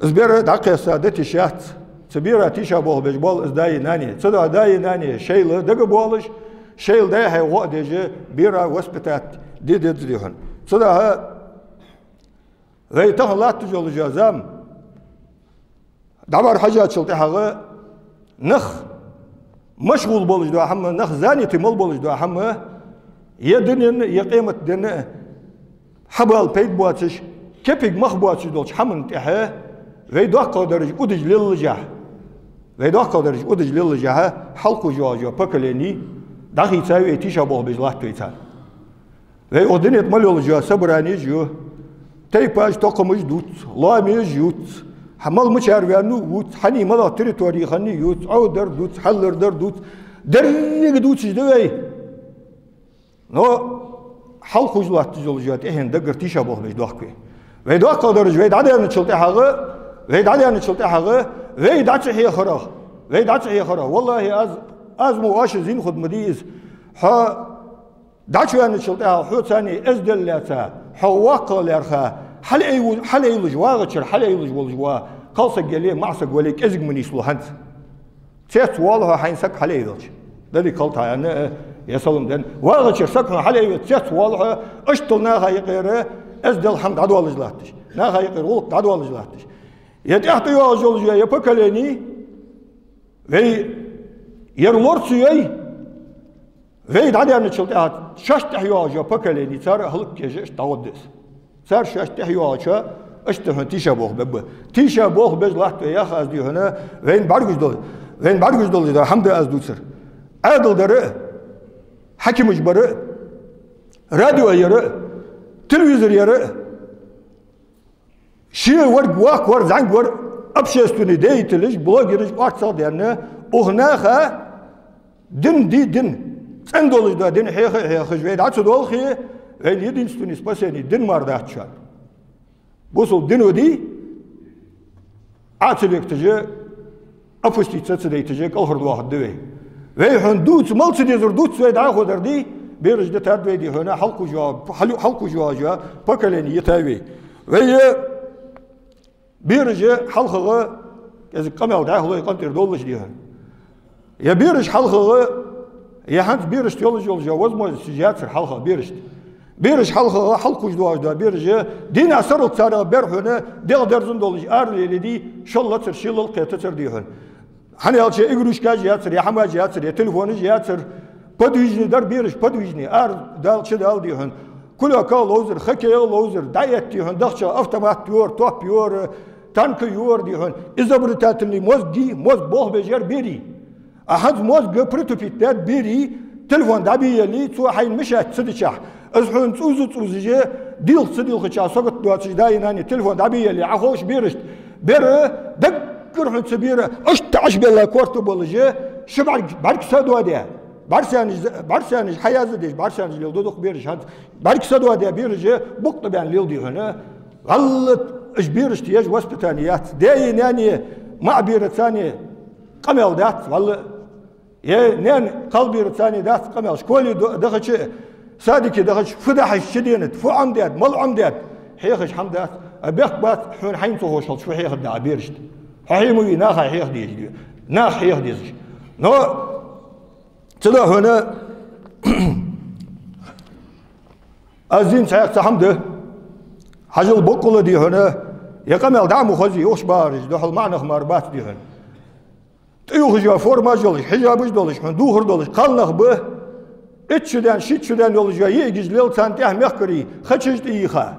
из бер дӀакхесса да тиша яц. Цу бера тийша болх беш бола из даи нанеи. Цудухьа даи нанеи шоайла дагабоалаш, шоайла даьй-хьай гӀо а деш, бера воспитать де деза, дий хьона. Цудухьа вай тахан латташ йолаш йола зама, дӀабӀарахьежачул тӀехьагӀа нах машгӀул болаш дола хӀама, нах занятый мел болаш дола хӀама, е дунен, е къематден хьабала пайда боацаш, кепиг мах боацаш долча хӀаман тӀехьа вай доккхагӀдараш удаш леллашехь, вай доккхагӀдараш удаш леллашехь, хьалкхувш йоагӀаш йола поколени дӀахийца вай, тийша болх беш латт вай царна. Вай укх дунен тӀа мел йолаш йола собранеш я, тайпаш, тохкамаш дувц, лоамаш ювц, хьа мел мичара ваьннав вувц, хьанна малагӀча территори хиннай ювц, Ӏовдар дувц, хьаллардар дувц, деррига дувцаш да вай. Но хьалкхувш латташ йолаш йола тӀехьен даггара тийша болх беш доахк вай. Вай доккхагӀдараш вай дӀадаьнначул тӀехьагӀа, вай дӀадаьнначул тӀехьагӀа, вай дӀа ца хьехарах, вай дӀа ца хьехарах. Валлахьи, аз, аз мо оаш зийна хургда ма дий из. Хьо дӀачуваьнначул тӀехьагӀа хьоца цхьана эздел лаьца, хьо воккхагӀа лаьрхӀа, хьалъай-, хьалъайлуш, вагӀачара хьалъайлуш волаш вола кхалсаг яле, маӀасаг вале, кӀезига ма нийслу хӀанз. Цецвоал хьо хьайна саг хьалъайвелча. Дали кхалта хьайна, э, я салам ден. ВагӀачара саг хьона хьалъайвелча, цецвоал хьо, иштта наха юкъера эздел, хӀама дӀадоалаш латташ. Наха юкъера гӀулакх дӀадоалаш латташ. Е тӀехьа тӀайоагӀаш йолаш я, е поколени, вай ер лор ца йой, вай дӀадаьнначул тӀехьа шоашта тӀехьа йоагӀаш йола поколени цар хӀалакъеш иштта дӀагӀоргда из. Цар шоашта тӀехьа йоагӀача, иштта хьона тийша болх бергба. Тийша болх беш латт вай, яха аз, дий хьона, вайна бӀаргагуш дола, вайна бӀаргагуш дола хӀама да аз дувцар. Ӏаьдал дар а, хьакимаш бар а, радио яр а, телевизор яр а, ше вар, воккха вар, зӀамига вар, общественный деятелаш, блогераш, орцагӀа даьнна, укх наха дин, ди-, дин, цӀена долаш дола дин хьеха а хьехаш, вай дӀа ца доалахе, вайна единственный спасение дин мара дац шоана. Бусалба дино дий, Ӏа ца лекташ, опуститься ца дайташ, кӀалхардоахаргда вай. Вай хьона дувца, мел ца дезар дувца вай дӀахо дар дий, бераш дита да вай, дий хьона, хьалкхувш йоагӀа, хьал-, хьалкхувш йоагӀаш йола поколени йита вай. Вай, э, Бераш хьалхагӀа, кӀезига къамаьл дӀахьо къинтӀера долаш, дий хьона. Е бераш хьалхагӀа, е хӀанз берашта йолаш йола возможносташ яцар хьалхагӀа берашта. Бераш хьалхагӀа хьалкхувш доагӀаш да, бераш дийнахьа сарралца царех бер хьона дегӀ дерзан долаш ара лелийдий, шоллагӀчар, шоллагӀчар кхетацар, дий хьона. ХӀана аьлча игрушкаш яцар, е хӀамаш яцар, е телефонаш яцар. Подвижный дар бераш, подвижный. Ара дала, чу дала, дий хьона. Кулёках ловзар, хоккейх ловзар, дӀаэтта, дий хьона, дахчах автомат йора, топ йора, танк йора, дий хьона. Изобретательный мозг, мозг болх беш яр берий. А хӀанз мозг притупить даьд берий, телефон дӀабе яле, цо хьайна мешать ца дичахь, из хьона цӀувза-цӀувзаш, дилха ца дилхача сагот доацаш, даи-нанеи телефон дӀабе яле, Ӏа ховш берашта. Бер даггара хьона цу бера, иштта Ӏаш белла корта болаш, ши бӀарг, бӀарг са доаде. БӀарсанаш, бӀарсанаш хьаяза деш, бӀарсанаш леладу дукха бераш хӀанз. БӀарг са доаде бераш, букъ тӀабаьнна леладу хьона. ВаллахӀи, уж берашта еш воспитани яц. Даи-наьнеи маӀа бераца къамаьл дац, валлахӀи. Е наьна кхалберацани дац къамаьл. Школе до-, дахача, садике дахача, фу дахьаш чу денад, фу Ӏомадаьд, мала Ӏомадаьд, хьехаш хӀама дац. А бехк бац хьона хьайна ца ховш хилча фу хьехаргда Ӏа берашта. Хьо хье ма вий, наха хьеха дезаш. Наха хьеха дезаш. Но цудухьа хьона аз дийна цхьаькха цхьа хӀама да. Хьажал, боккъала, дий хьона, е къамаьл дӀа ма хозий, ухаш багӀараш духьал маӀа нах мара бац, дий хьона. ТӀаювхаш йола формаш йолаш, хьижабаш долаш, хьона духар долаш кхалнах ба, итт шу даьнна, шийтта шу даьнна йолаш йола йиӀигаш лела, царна тӀехьа мехкарий хачаш тӀайийха.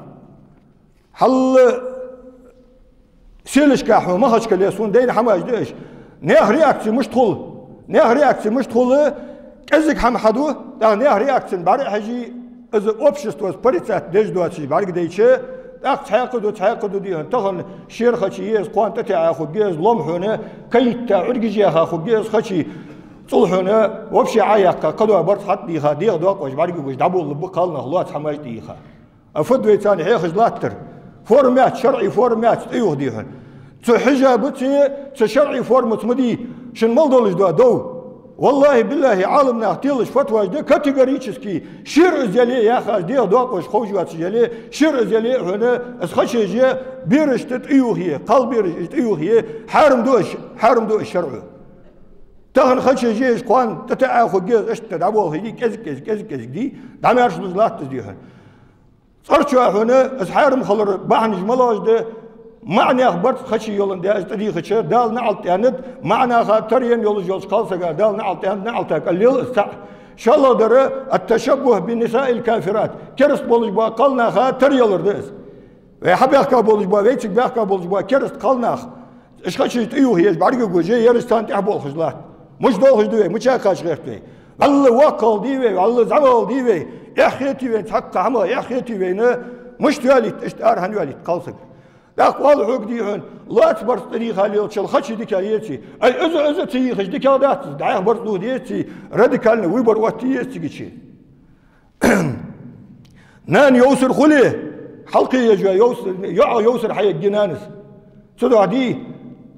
Хьалла селашка хьона Махачкале сона дайна хӀамаш да уж. Наьха реакци мишта хул? Наьха реакци мишта хул? КӀезига хӀама хьаду, тӀаккха наьха реакцина бӀарга а хьежий, из обществос порицать деш доацаш бӀаргадайча, тӀаккха цхьаькха да, цхьаькха да, дий хьона. Тахан шера хача еза, кхоана тӀатаӀа хургья из, лом хьона каитта, Ӏургаш яха хургья из хачий. ЦӀул хьона вообще Ӏояьккха, кхыдола барзкъа хьатӀадийха, дегӀ доакъош, бӀаргагуш дӀаболалургба кхалнах, лоаца хӀамаш тӀайийха. А фуд вай царна хьехаш латтар? Форма яц, шарӀий форма яц, тӀаювха, дий хьона. Цу хьижабаца, цу шарӀий формаца ма дий шун мел долаш дола дов. ВаллахӀи, биллахӀи, Ӏаламнаха телаш фатваш да категорически, шера из яле, яхаш, дегӀ доакъош ховш йоацаш яле, шера из яле а хьона, из хачаш а, берашта тӀаювхе, кхалбераш тӀаювхе, хьарам да уж, хьарам да уж шарӀо. Тахан хачаш а, уж кхоана тӀатаӀа хургья из, иштта дӀаболхийдий, кӀезиг-кӀезиг, кӀезиг-кӀезиг дий, дӀамаьршалуш латт из, дий хьона. ЦӀарчоа хьона из хьарам хилара бахьанаш малагӀаш да? МаӀа наьха барзкъа хачий йоландаь, из тӀадийхача, Дала наӀалт аьннад, маӀа наха тара енна йолаш йолча кхалсага Дала наӀалт аьннад, наӀалта кӀал лел из цаӀ. ШоллагӀдар, التشبه بنساء الكافرات. Кераста болаш бола кхалнаха тара ялар да из. Вай хьабаьхка болаш бола, вайцига баьхка болаш бола кераста кхалнах, уж хачаш тӀаювхе, уж бӀаргагуш, ераш царна тӀехьа болхаш латт. Мишта долхаш да вай, мича кхача гӀерт вай? ВаллахӀи, воккхагӀа дий вай, валлахӀи, зӀамагӀа дий вай, эхь хетий вайна цхьаккха хӀама, эхь хетий вайна, мишта йоалийт, иштта ара хӀана йоалийт кхалсаг? ТӀаккха оал хьога, дий хьона, лоаца барзкъа тӀадийха лелачул хачий дикагӀа еций? Ай, из а, из а ца йийхача дикагӀа дац из, дӀаьха барзкъа дувха деций, радикальный выбор оттае еза цига чу. Нана йовсар хуле, хьалкхе еш йола йовсар, йоӀах йовсар хьаергья нанас. Цудухьа дий,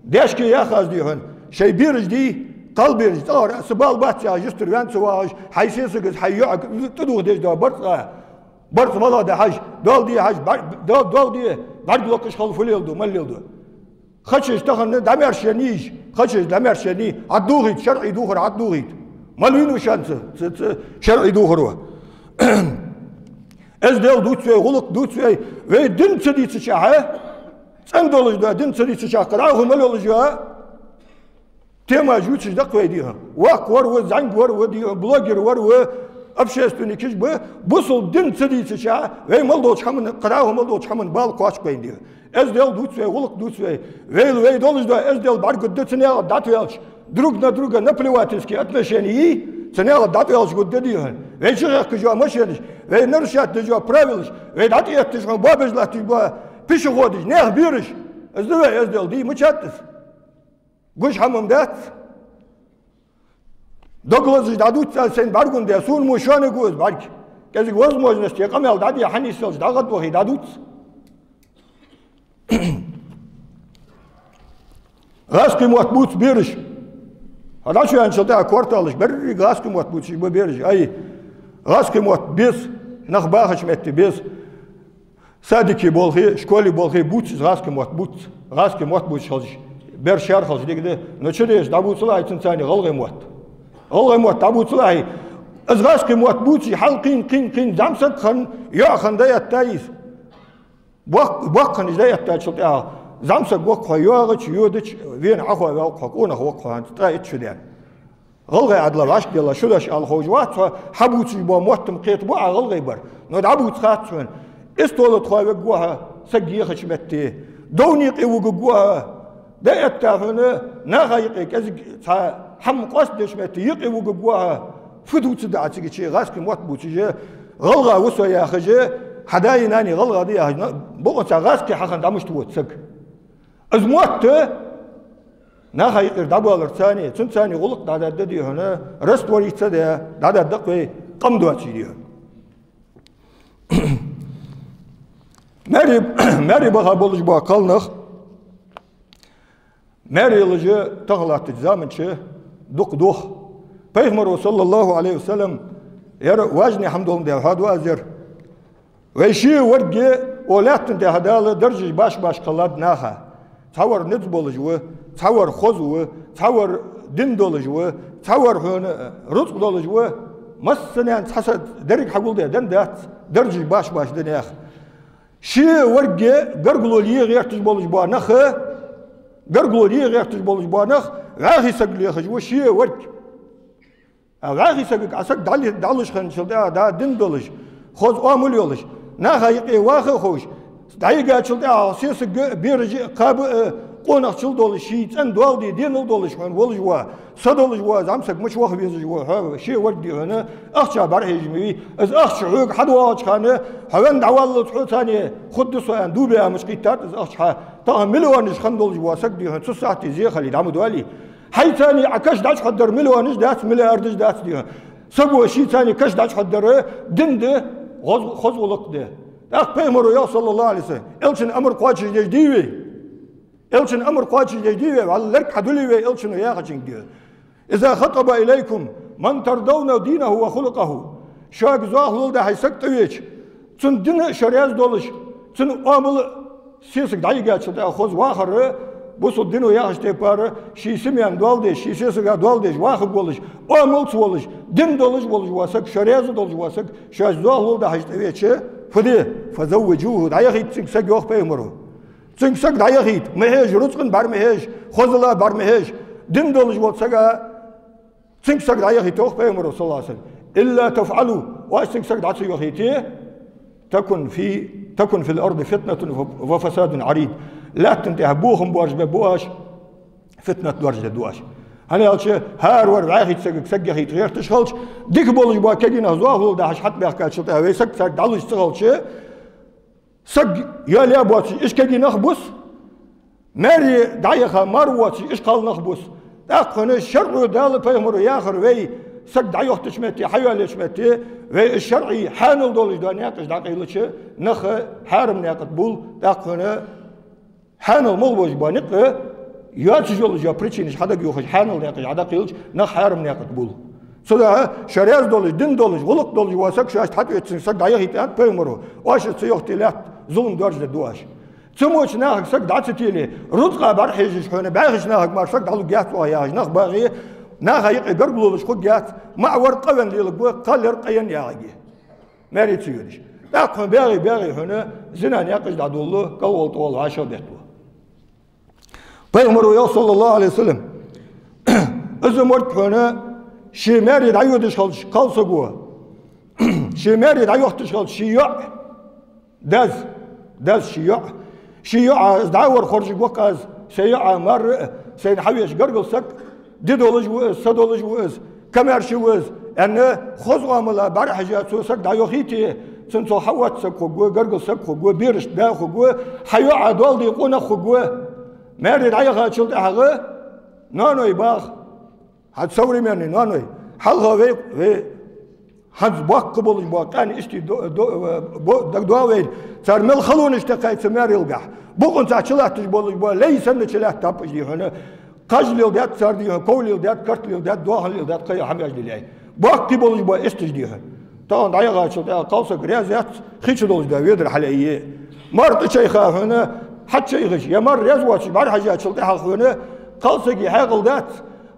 даьшка яха аз, дий хьона, шоай бераш дий, кхалбераш, цӀагӀара са бала бац яхаш, юстара ваьнна ца вагӀаш, хьай сесагас, хьай йоӀага тӀадувха дезаш дола барзкъа, барзкъа малагӀа да хьажа, доал де хьажа, бӀар-, доал, доал де, бӀарг локхаш хила фу леладу, мала леладу. Хачаш тахан дӀамаьрша еннай уж, хачаш дӀамаьрша еннай, ӀотӀадувхийта, шарӀий духар ӀотӀадувхийта. Мала вийна шоана цу, цу, цу шарӀий духаро? Эздел дувц вай, гӀулакх дувц вай, вай дин ца дийцачахьа, цӀена долаш да, дин ца дийцачахьа, кхы дӀахо мала йолаш я, тема жуцаш даккха вай, дий хьона. Воккха вар ва, зӀамига вар ва, дий хьона, блогер вар ва, общественникаш ба, бусалба дин ца дийцачахьа, вай мел долча хӀаман, кхы дӀахо мел долча хӀаман бала кхоачаргба вайна, дий хьона. Эздел дувц вай, гӀулакх дувц вай. Вай, вай долаш да эздел, бӀаргагургда цу наькъа дӀатӀаваьлча, друг на друга наплевательские отношения йий, цу наькъа дӀатӀаваьлча гургда, дий хьона. Вай чухехкаш йола машенаш, вай нарушать деш йола правилаш, вай дӀатӀаэтташ хьона боабеш латташ бола пешеходаш, наьха бераш. Из да вай эздел, дий, мичад из? Гуш хӀама-м дац. Дог лазаш дӀадувц аз сайна бӀаргагургда, сона мо шоана гу из бӀарг. КӀезига возможность е къамаьл дӀаде, хьанисъелча дӀагӀадвахе дӀадувц. ГӀазкхий мотт бувц бераш. Хьо дӀачувеначул тӀехьа кварталаш беррига гӀазкхий мотт бувцаш ба бераш. Ай, гӀазкхий мотт беза, нах бахача метте беза. Садике болхе, школе болхе бувц из гӀазкхий мотт, бувц. ГӀазкхий мотт бувцаш хилча, бер шаьра хилча дика да, но чудеша дӀабувцалахь цунца цхьана гӀалгӀай мотт. ГӀалгӀай мотт дӀабувцалахь. Из гӀазкхий мотт бувцаш хьал кхийна, кхийна, кхийна, зӀамсаг хинна, йоӀ хинна дӀаэтта из. Боккх-, боккха хинна из дӀаэттачул тӀехьагӀа, зӀамсаг ва-кх хьо йоагӀача, йодача, вена Ӏа хьо ваьв-кх хьо, къонах ва-кх хьо хӀанз, ткъаь итт шу даьнна. ГӀалгӀай Ӏадала вӀашкаделла шу деш ала ховш вац хьо, хьабувцаш бола мотт-м кхетабу Ӏа гӀалгӀай бар. Но дӀабувца хац хьона. Истола тхо вегаргва хьо, саг ехача метте. Довна юкъе вугаргва хьо. ДӀаэтта хьона, наха юкъе кӀезига цхьа хӀама къоастадеча метте юкъе вугаргва хьо. Фу дувцаргда Ӏа цига, гӀазкхий мотт бувцаш, гӀалгӀа ва со яхаш, хьа даи нанеи гӀалгӀа да яхаш, бокъонца гӀазкхий хьахинна дӀа мишта вода саг? Из мотт наха юкъера дӀабаларца цхьана, цунца цхьана гӀулакх дӀадаргда, дий хьона, раствориться даь, дӀадаргда-кх вай, къам доацаш, дий хьона. Маьре, маьре баха болаш бола кхалнах, маьре лелаш тахан латтача заман чу дукха дох. Пайхамаро, صلى الله عليه وسلم, ер важни хӀама долга да хьоадо аз ер. Вай ше варгге, о, лаьттан тӀа Дала даржаш баш-баш кхеллад наха. Цхьавар низ болаш ва, цхьавар хоза ва, цхьавар дин долаш ва, цхьавар хьона рузкъа долаш ва. Массанена цхьа са деррига хьагулдаь денна дац, даржаш баш-баш да наьха. Ше варгге гаргало е гӀерташ болаш бола нах, гаргало е гӀерташ болаш бола нах, вӀаьхий саг лехаш ва ше варгге. А вӀаьхий сагага Ӏа саг дӀали-, дӀалуш хинначул тӀехьагӀа, дӀа дин долаш, хоза оамал йолаш, наха юкъе ваха а ховш, дӀайигачул тӀехьагӀа сесаг а, бераш а, кхаба а къонахчал долаш, ший цӀен доал де денал долаш хьона волаш ва, са долаш ва, зӀамсаг мича ваха везаш ва хьо, ше варгге хьона ахча бӀарахьежаш ма вий. Из ахча хьога хьадоагӀача хана, хьо венна дӀаваллалца хьо цхьана хургда со аьнна, дув биа мича кхийттад из ахча хьа. Тахан миллионаш хинна долаш вола саг, дий хьона, цу сахьате зе хиле дӀа ма доалий. Хьайца цхьана Ӏа каш дӀачуходара миллионаш дац, миллиардаш дац, дий хьона. Саго шийца цхьана каш дӀачуходара дин да, хоза, хоза гӀулакх да. ТӀаккха Пайхамаро йоах, صلى الله عليه وسلم, Элчан амар кхоачашдеш дий вай? Элчан амар кхоачашдеш дий вай? ВӀалла лерг хьадулий вай Элчано яхачунга, дий хьона? إذا خطب إليكم من ترضون دينه وخلقه. Шуга зоахалол дахьаш саг тӀавеча, цун дина а шо раьза долаш, цун оамала, сесаг дӀайигачул тӀехьагӀа хоза вахар, бусалба дино яхача тайпара, ший семьяна доал деш, ший сесага доал деш, вахаргволаш, оамалца волаш, дин долаш волаш вола саг, шо раьза долаш вола саг, шоаш зоахалол дахьаш тӀавеча, фу де, فزوجوه, дӀаяхийта цунга саг, йоах Пайхамаро. Цунга саг дӀаяхийта, ма хьежа, рузкъан бӀара ма хьежа, хозала бӀара ма хьежа, дин долаш волча сага цунга саг дӀаяхийта, йоах Пайхамаро, صلى الله عليه وسلم. إلا تفعلوا, оаш цунга саг дӀа ца яхийте, تكن في، تكن في الأرض فتنة وفساد عريض. Лаьттан тӀа бохам боаржабергба оаш, фитнат доаржадергда оаш. ХӀана аьлча, хӀара вар вӀаьхийча сагага саг яхийта гӀерташ хилча, дика болаш бола кагий нах зоахалол дахьаш хьатӀабаьхкачул тӀехьагӀа вай саг царга дӀалуш ца хилча, саг йоалаяь боацаш уж кагий нах бус, маьре дӀаяха мара воацаш уж кхалнах бус. ТӀаккха хьона шарӀо, Дала, Пайхамаро яхар, вай саг дӀайохийтача метте, хьайоалаеча метте, вай из шарӀий хьанал долаш дола наькъаш дӀакъайлача, нах хьарам наькъа тӀа бул, тӀаккха хьона хьанал мел болаш бола никъ, йоацаш йолаш йола причинаш хьадагайохаш, хьанал наькъаш Ӏа дӀакхийлача, нах хьарам наькъа тӀа бул. Цудухьа шо раьза долаш, дин долаш, гӀулакх долаш вола саг шоашта хьатӀавеча, цунга саг дӀаяхийта, аьннад Пайхамаро. Оаш из ца яхийте, лаьтта зулам доаржадергда оаш. Цу моча нахага саг дӀа ца теле, рузкъа бӀарахьежаш хьона, бӀаьхийча нахага мара саг дӀалургьяц оаха яхаш нах багӀе, наха юкъе гаргалолаш хургьяц, маӀа вар къа венна леларгва, кхаллар къа енна ягӀаргья. Маьре ца йодаш. ТӀаккха хьона баьгӀе, баьгӀе хьона зина наькъаш дӀадолалу, кӀалгӀолла тӀагӀолла вӀашагӀбетталу. Пайхамаро йоах, صلى الله عليه وسلم, из морг хьона ше маьре дӀайодаш хилча кхалсаго, ше маьре дӀайохийташ хилча ший йоӀ, дас, дас ший йоӀ, ший йоӀа, из дӀавар хоржаргва-кх аз, сай йоӀа марра а, сайна хьавеча гаргара саг, ди долаш ва из, са долаш ва из, комаьрша ва из, аьнна, хоза оамала бӀарахьежа цо саг дӀайохийте, цунна цо хьаоттаь саг хургва, гаргара саг хургва, берашта да хургва, хьа йоӀа доал де къонах хургва. Маьре дӀаяхачул тӀехьагӀа ноаной бах. ХӀанз современный ноаной. Хьалха вай, вай хӀанз боккха болаш бола къаьна иштта до-, до-, бо-, дагадоагӀа вайна. Цар мел халонаш тӀакхайча маьре лгахь. Бокъонца чулатташ болаш бола лай санна чулаттаб уж, дий хьона. Кхаж леладаьд цар, дий хьона, ков леладаьд, карт леладаьд, доахан леладаьд, кхыйола хӀамаш лелаяьй. Боккхий болаш бола иштта уж, дий хьона. Тахан дӀаяхачул тӀехьагӀа кхалсаг раьза яц, хи чу долаш да ведар хьалъайе. Мар тӀачайха хьона, хьачайхаш, е мар раьза воацаш бӀарахьежачул тӀехьагӀа хьона, кхалсага хьаькъал дац,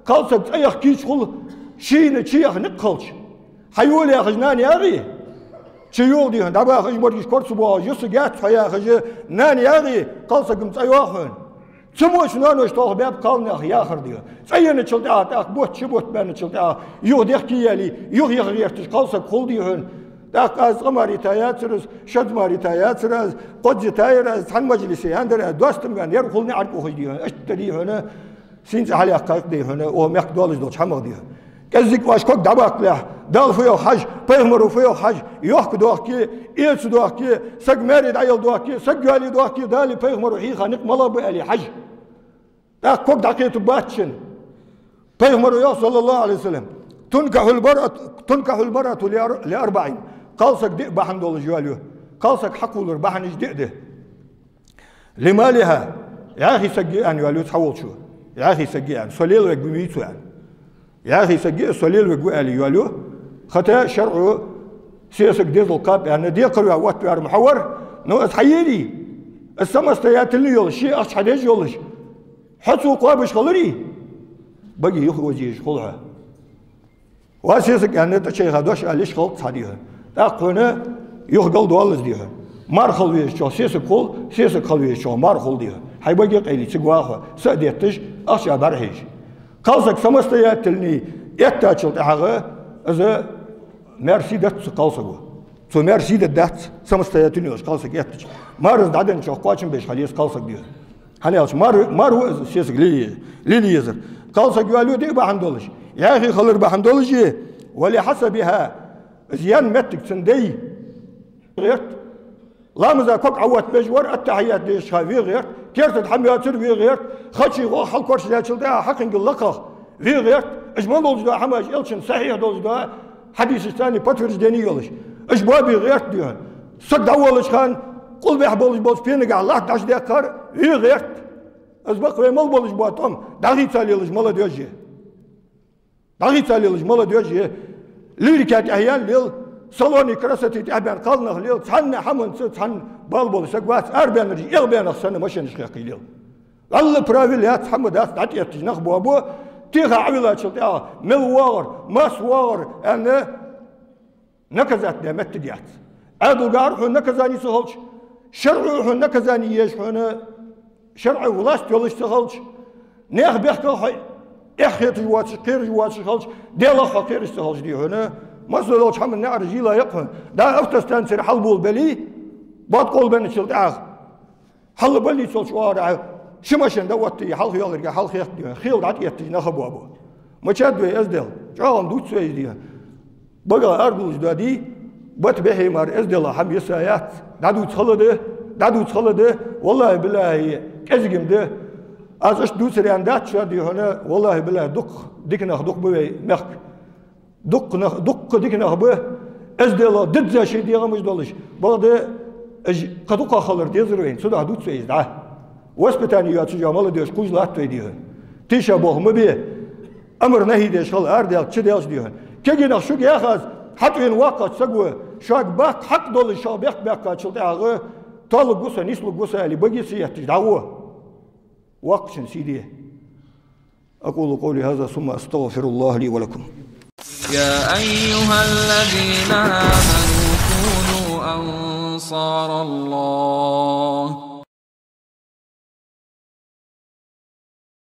кхалсаг цӀа яха кийча хул, шийна чу яха никъ хилча. Хьайола яхаш нана ягӀий, чу йола, дий хьона, дӀабаха, уж моргаш кора ца боагӀаш, юсаг яц хьо яхаш, нана ягӀий, кхалсага-м цӀайоагӀа хьона. Цу моча ноаноша тоха баьб кхалнах яхар, дий хьона. ЦӀа еначул тӀехьагӀа, тӀаккха бутт, ши бутт баьнначул тӀехьагӀа, юха дехке яле, юха яха гӀерташ кхалсаг хул, дий хьона. ТӀаккха аз цкъа мара йита яцар из, шозза мара йита яцар аз, кхозза йитаяр аз, цхьан мажлисе яьннадар аз, достам ваьнна, ер хул наӀарга ухаш, дий хьона. Иштта, дий хьона, сийна цӀи хьалъяккха кхайкха, дий хьона, оаха мехка доаллаш долча хьамах, дий хьона. КӀеззига оаш ког дӀабаккхалехь, Дала фу йоах хьажа, пайхамаро фу йоах хьажа, йохка доахке, эца доахке, саг маьре дӀаяла доахке, саг йоалае доахке, Дала, пайхамаро хьийха никъ малагӀа ба аьле хьажа. ТӀаккха ког дӀакхетаргбац шун. Пайхамаро йоах, صلى الله عليه وسلم: «تنكح المرأة، تنكح المرأة لأر-، لأربع». Кхалсаг диъ бахьан долаш йоалаю. Кхалсаг хьакхоллара бахьанаш диъ да. «لمالها», яхий саг я аьнна йоалаю цхьаволчо. Яхий саг я аьнна, со лелавергва вий цо аьнна. Яхий саг я, со лелавергва аьле йоалаю. ХӀаьта шарӀо сесаг дезал кхаба аьнна, декхар ваь, отта ваьр ма хьавар, но из хьаеле, из самостоятельный йолаш, ший ахча хьадеш йолаш, хьо цо кхоабаш хиларе, баге юха оза езаш хул хьо. Ва сесаг, аьнна, тӀачайха дош ала йиш хилац хьа, дий хьона. ТӀаккха хьона юха галдоал из, дий хьона. Мар хила везачох сесаг хул, сесаг хила везачох мар хул, дий хьона. Хьай баге къайле цига ваха хьо, са а детташ, ахча а бӀарахьежаш. Кхалсаг самостоятельный эттачул тӀехьагӀа из маьр сий дац цу кхалсаго. Цо маьр сий дергдац, самостоятельный йолаш кхалсаг эттача. Мар из дӀаденначох кхоачам беш хила еза кхалсаг, дий хьона. ХӀана аьлча мар, мар ва из сесаг лелае-, лелае езар. Кхалсаг йоалаю диъ бахьан долаш. Яхий хилар бахьан долаш, ولحسبها, из ена моттиг цун дай гӀерт. Ламаза ког Ӏоотта беш вар, аттахьият дешача хана ве гӀерт, керта тӀа хӀама йоацар ве гӀерт, хачи гӀо хьалкорчадаьчул тӀехьагӀа хьакхингал лакхагӀа ве гӀерт. Уж мала долаш дола хӀамаш, Элчан сахьихь долаш дола хьадисашца подтверждени йолаш. Уж боабе гӀерт, дий хьона. Саг дӀаволлача хана къулбехьа болаш болча пенагахьа латта дӀачудаккхар ве гӀерт. Из бакъ вай мел болаш бола тӀом дӀахийца лелаш молодёжь я. ДӀахийца лелаш молодёжь я. Лирика тӀехьа яьнна лел, салоне красоты тӀехьа баьнна кхалнах лел, цхьанне хӀаманца цхьан бала болаш саг вац, арабаьннараш, эгӀабаьннараш санна машенаш хехкий лел. Валлахӏи, правил яц, хӀама дац, дӀатӀаэтташ нах боабу, теха Ӏовиллачул тӀехьагӀа мел воагӀар, масса воагӀар аьнна, наказать де моттиг яц. Ӏаьдалгахьара хьона наказани ца хилча, шарӀо хьона наказани еш хьона, шарӀо власть йолаш ца хилча, наьха бехках хьо эхь хеташ воацаш, кхераш воацаш хилча, Даьлах хьо кхераш ца хилча, дий хьона, массадолча хӀаман наӀараш йийлла я-кх хьона. ДӀа автостанцера хьалболабеле, бат къолабенначул тӀехьагӀа, хьалла больница йолча оагӀорахьа ши машен дӀаоттае, хьалха йоалларга хьалхаехк, дий хьона, хила дӀатӀаэтташ нах боабу. Мичад вай эздел? ЧӀоагӀа-м дувц вай из, дий хьона. БагӀа аргулаш доадий, бата бехье мара эздела хӀама йиса яц. ДӀадувца хала да, дӀадувца хала да, валлахӀи-биллахӀи, кӀезига-м да. Аз иштта дувцар аьнна дац шоана, дий хьона, валлахӀи-биллахӀи, дукха дика нах дукха ба вай мехка. Дукха нах, дукха дика нах ба, эздела дизза шоай дегӀамаш долаш. Бакъда уж кхы дукха хилар дезар вайна, цудухьа дувц вай из дӀа. Воспитани йоацаш йола молодёжь кхувш латт вай, дий хьона. Тийша болх ма бе. Амар-нахьи деш хила, арадаьлча чудаьлча, дий хьона. Кегий нах, шуга йоах аз, хьатӀавена воккхагӀча саго, шуга баккха хьакъ долаш шоана бехк баьккхачул тӀехьагӀа, толлургва со, нислургва со аьле, баге ца етташ дӀагӀо. Воккхачун сий де. أقول قولي هذا ثم أستغفر الله لي ولكم. يا أيها الذين آمنوا كونوا أنصار الله.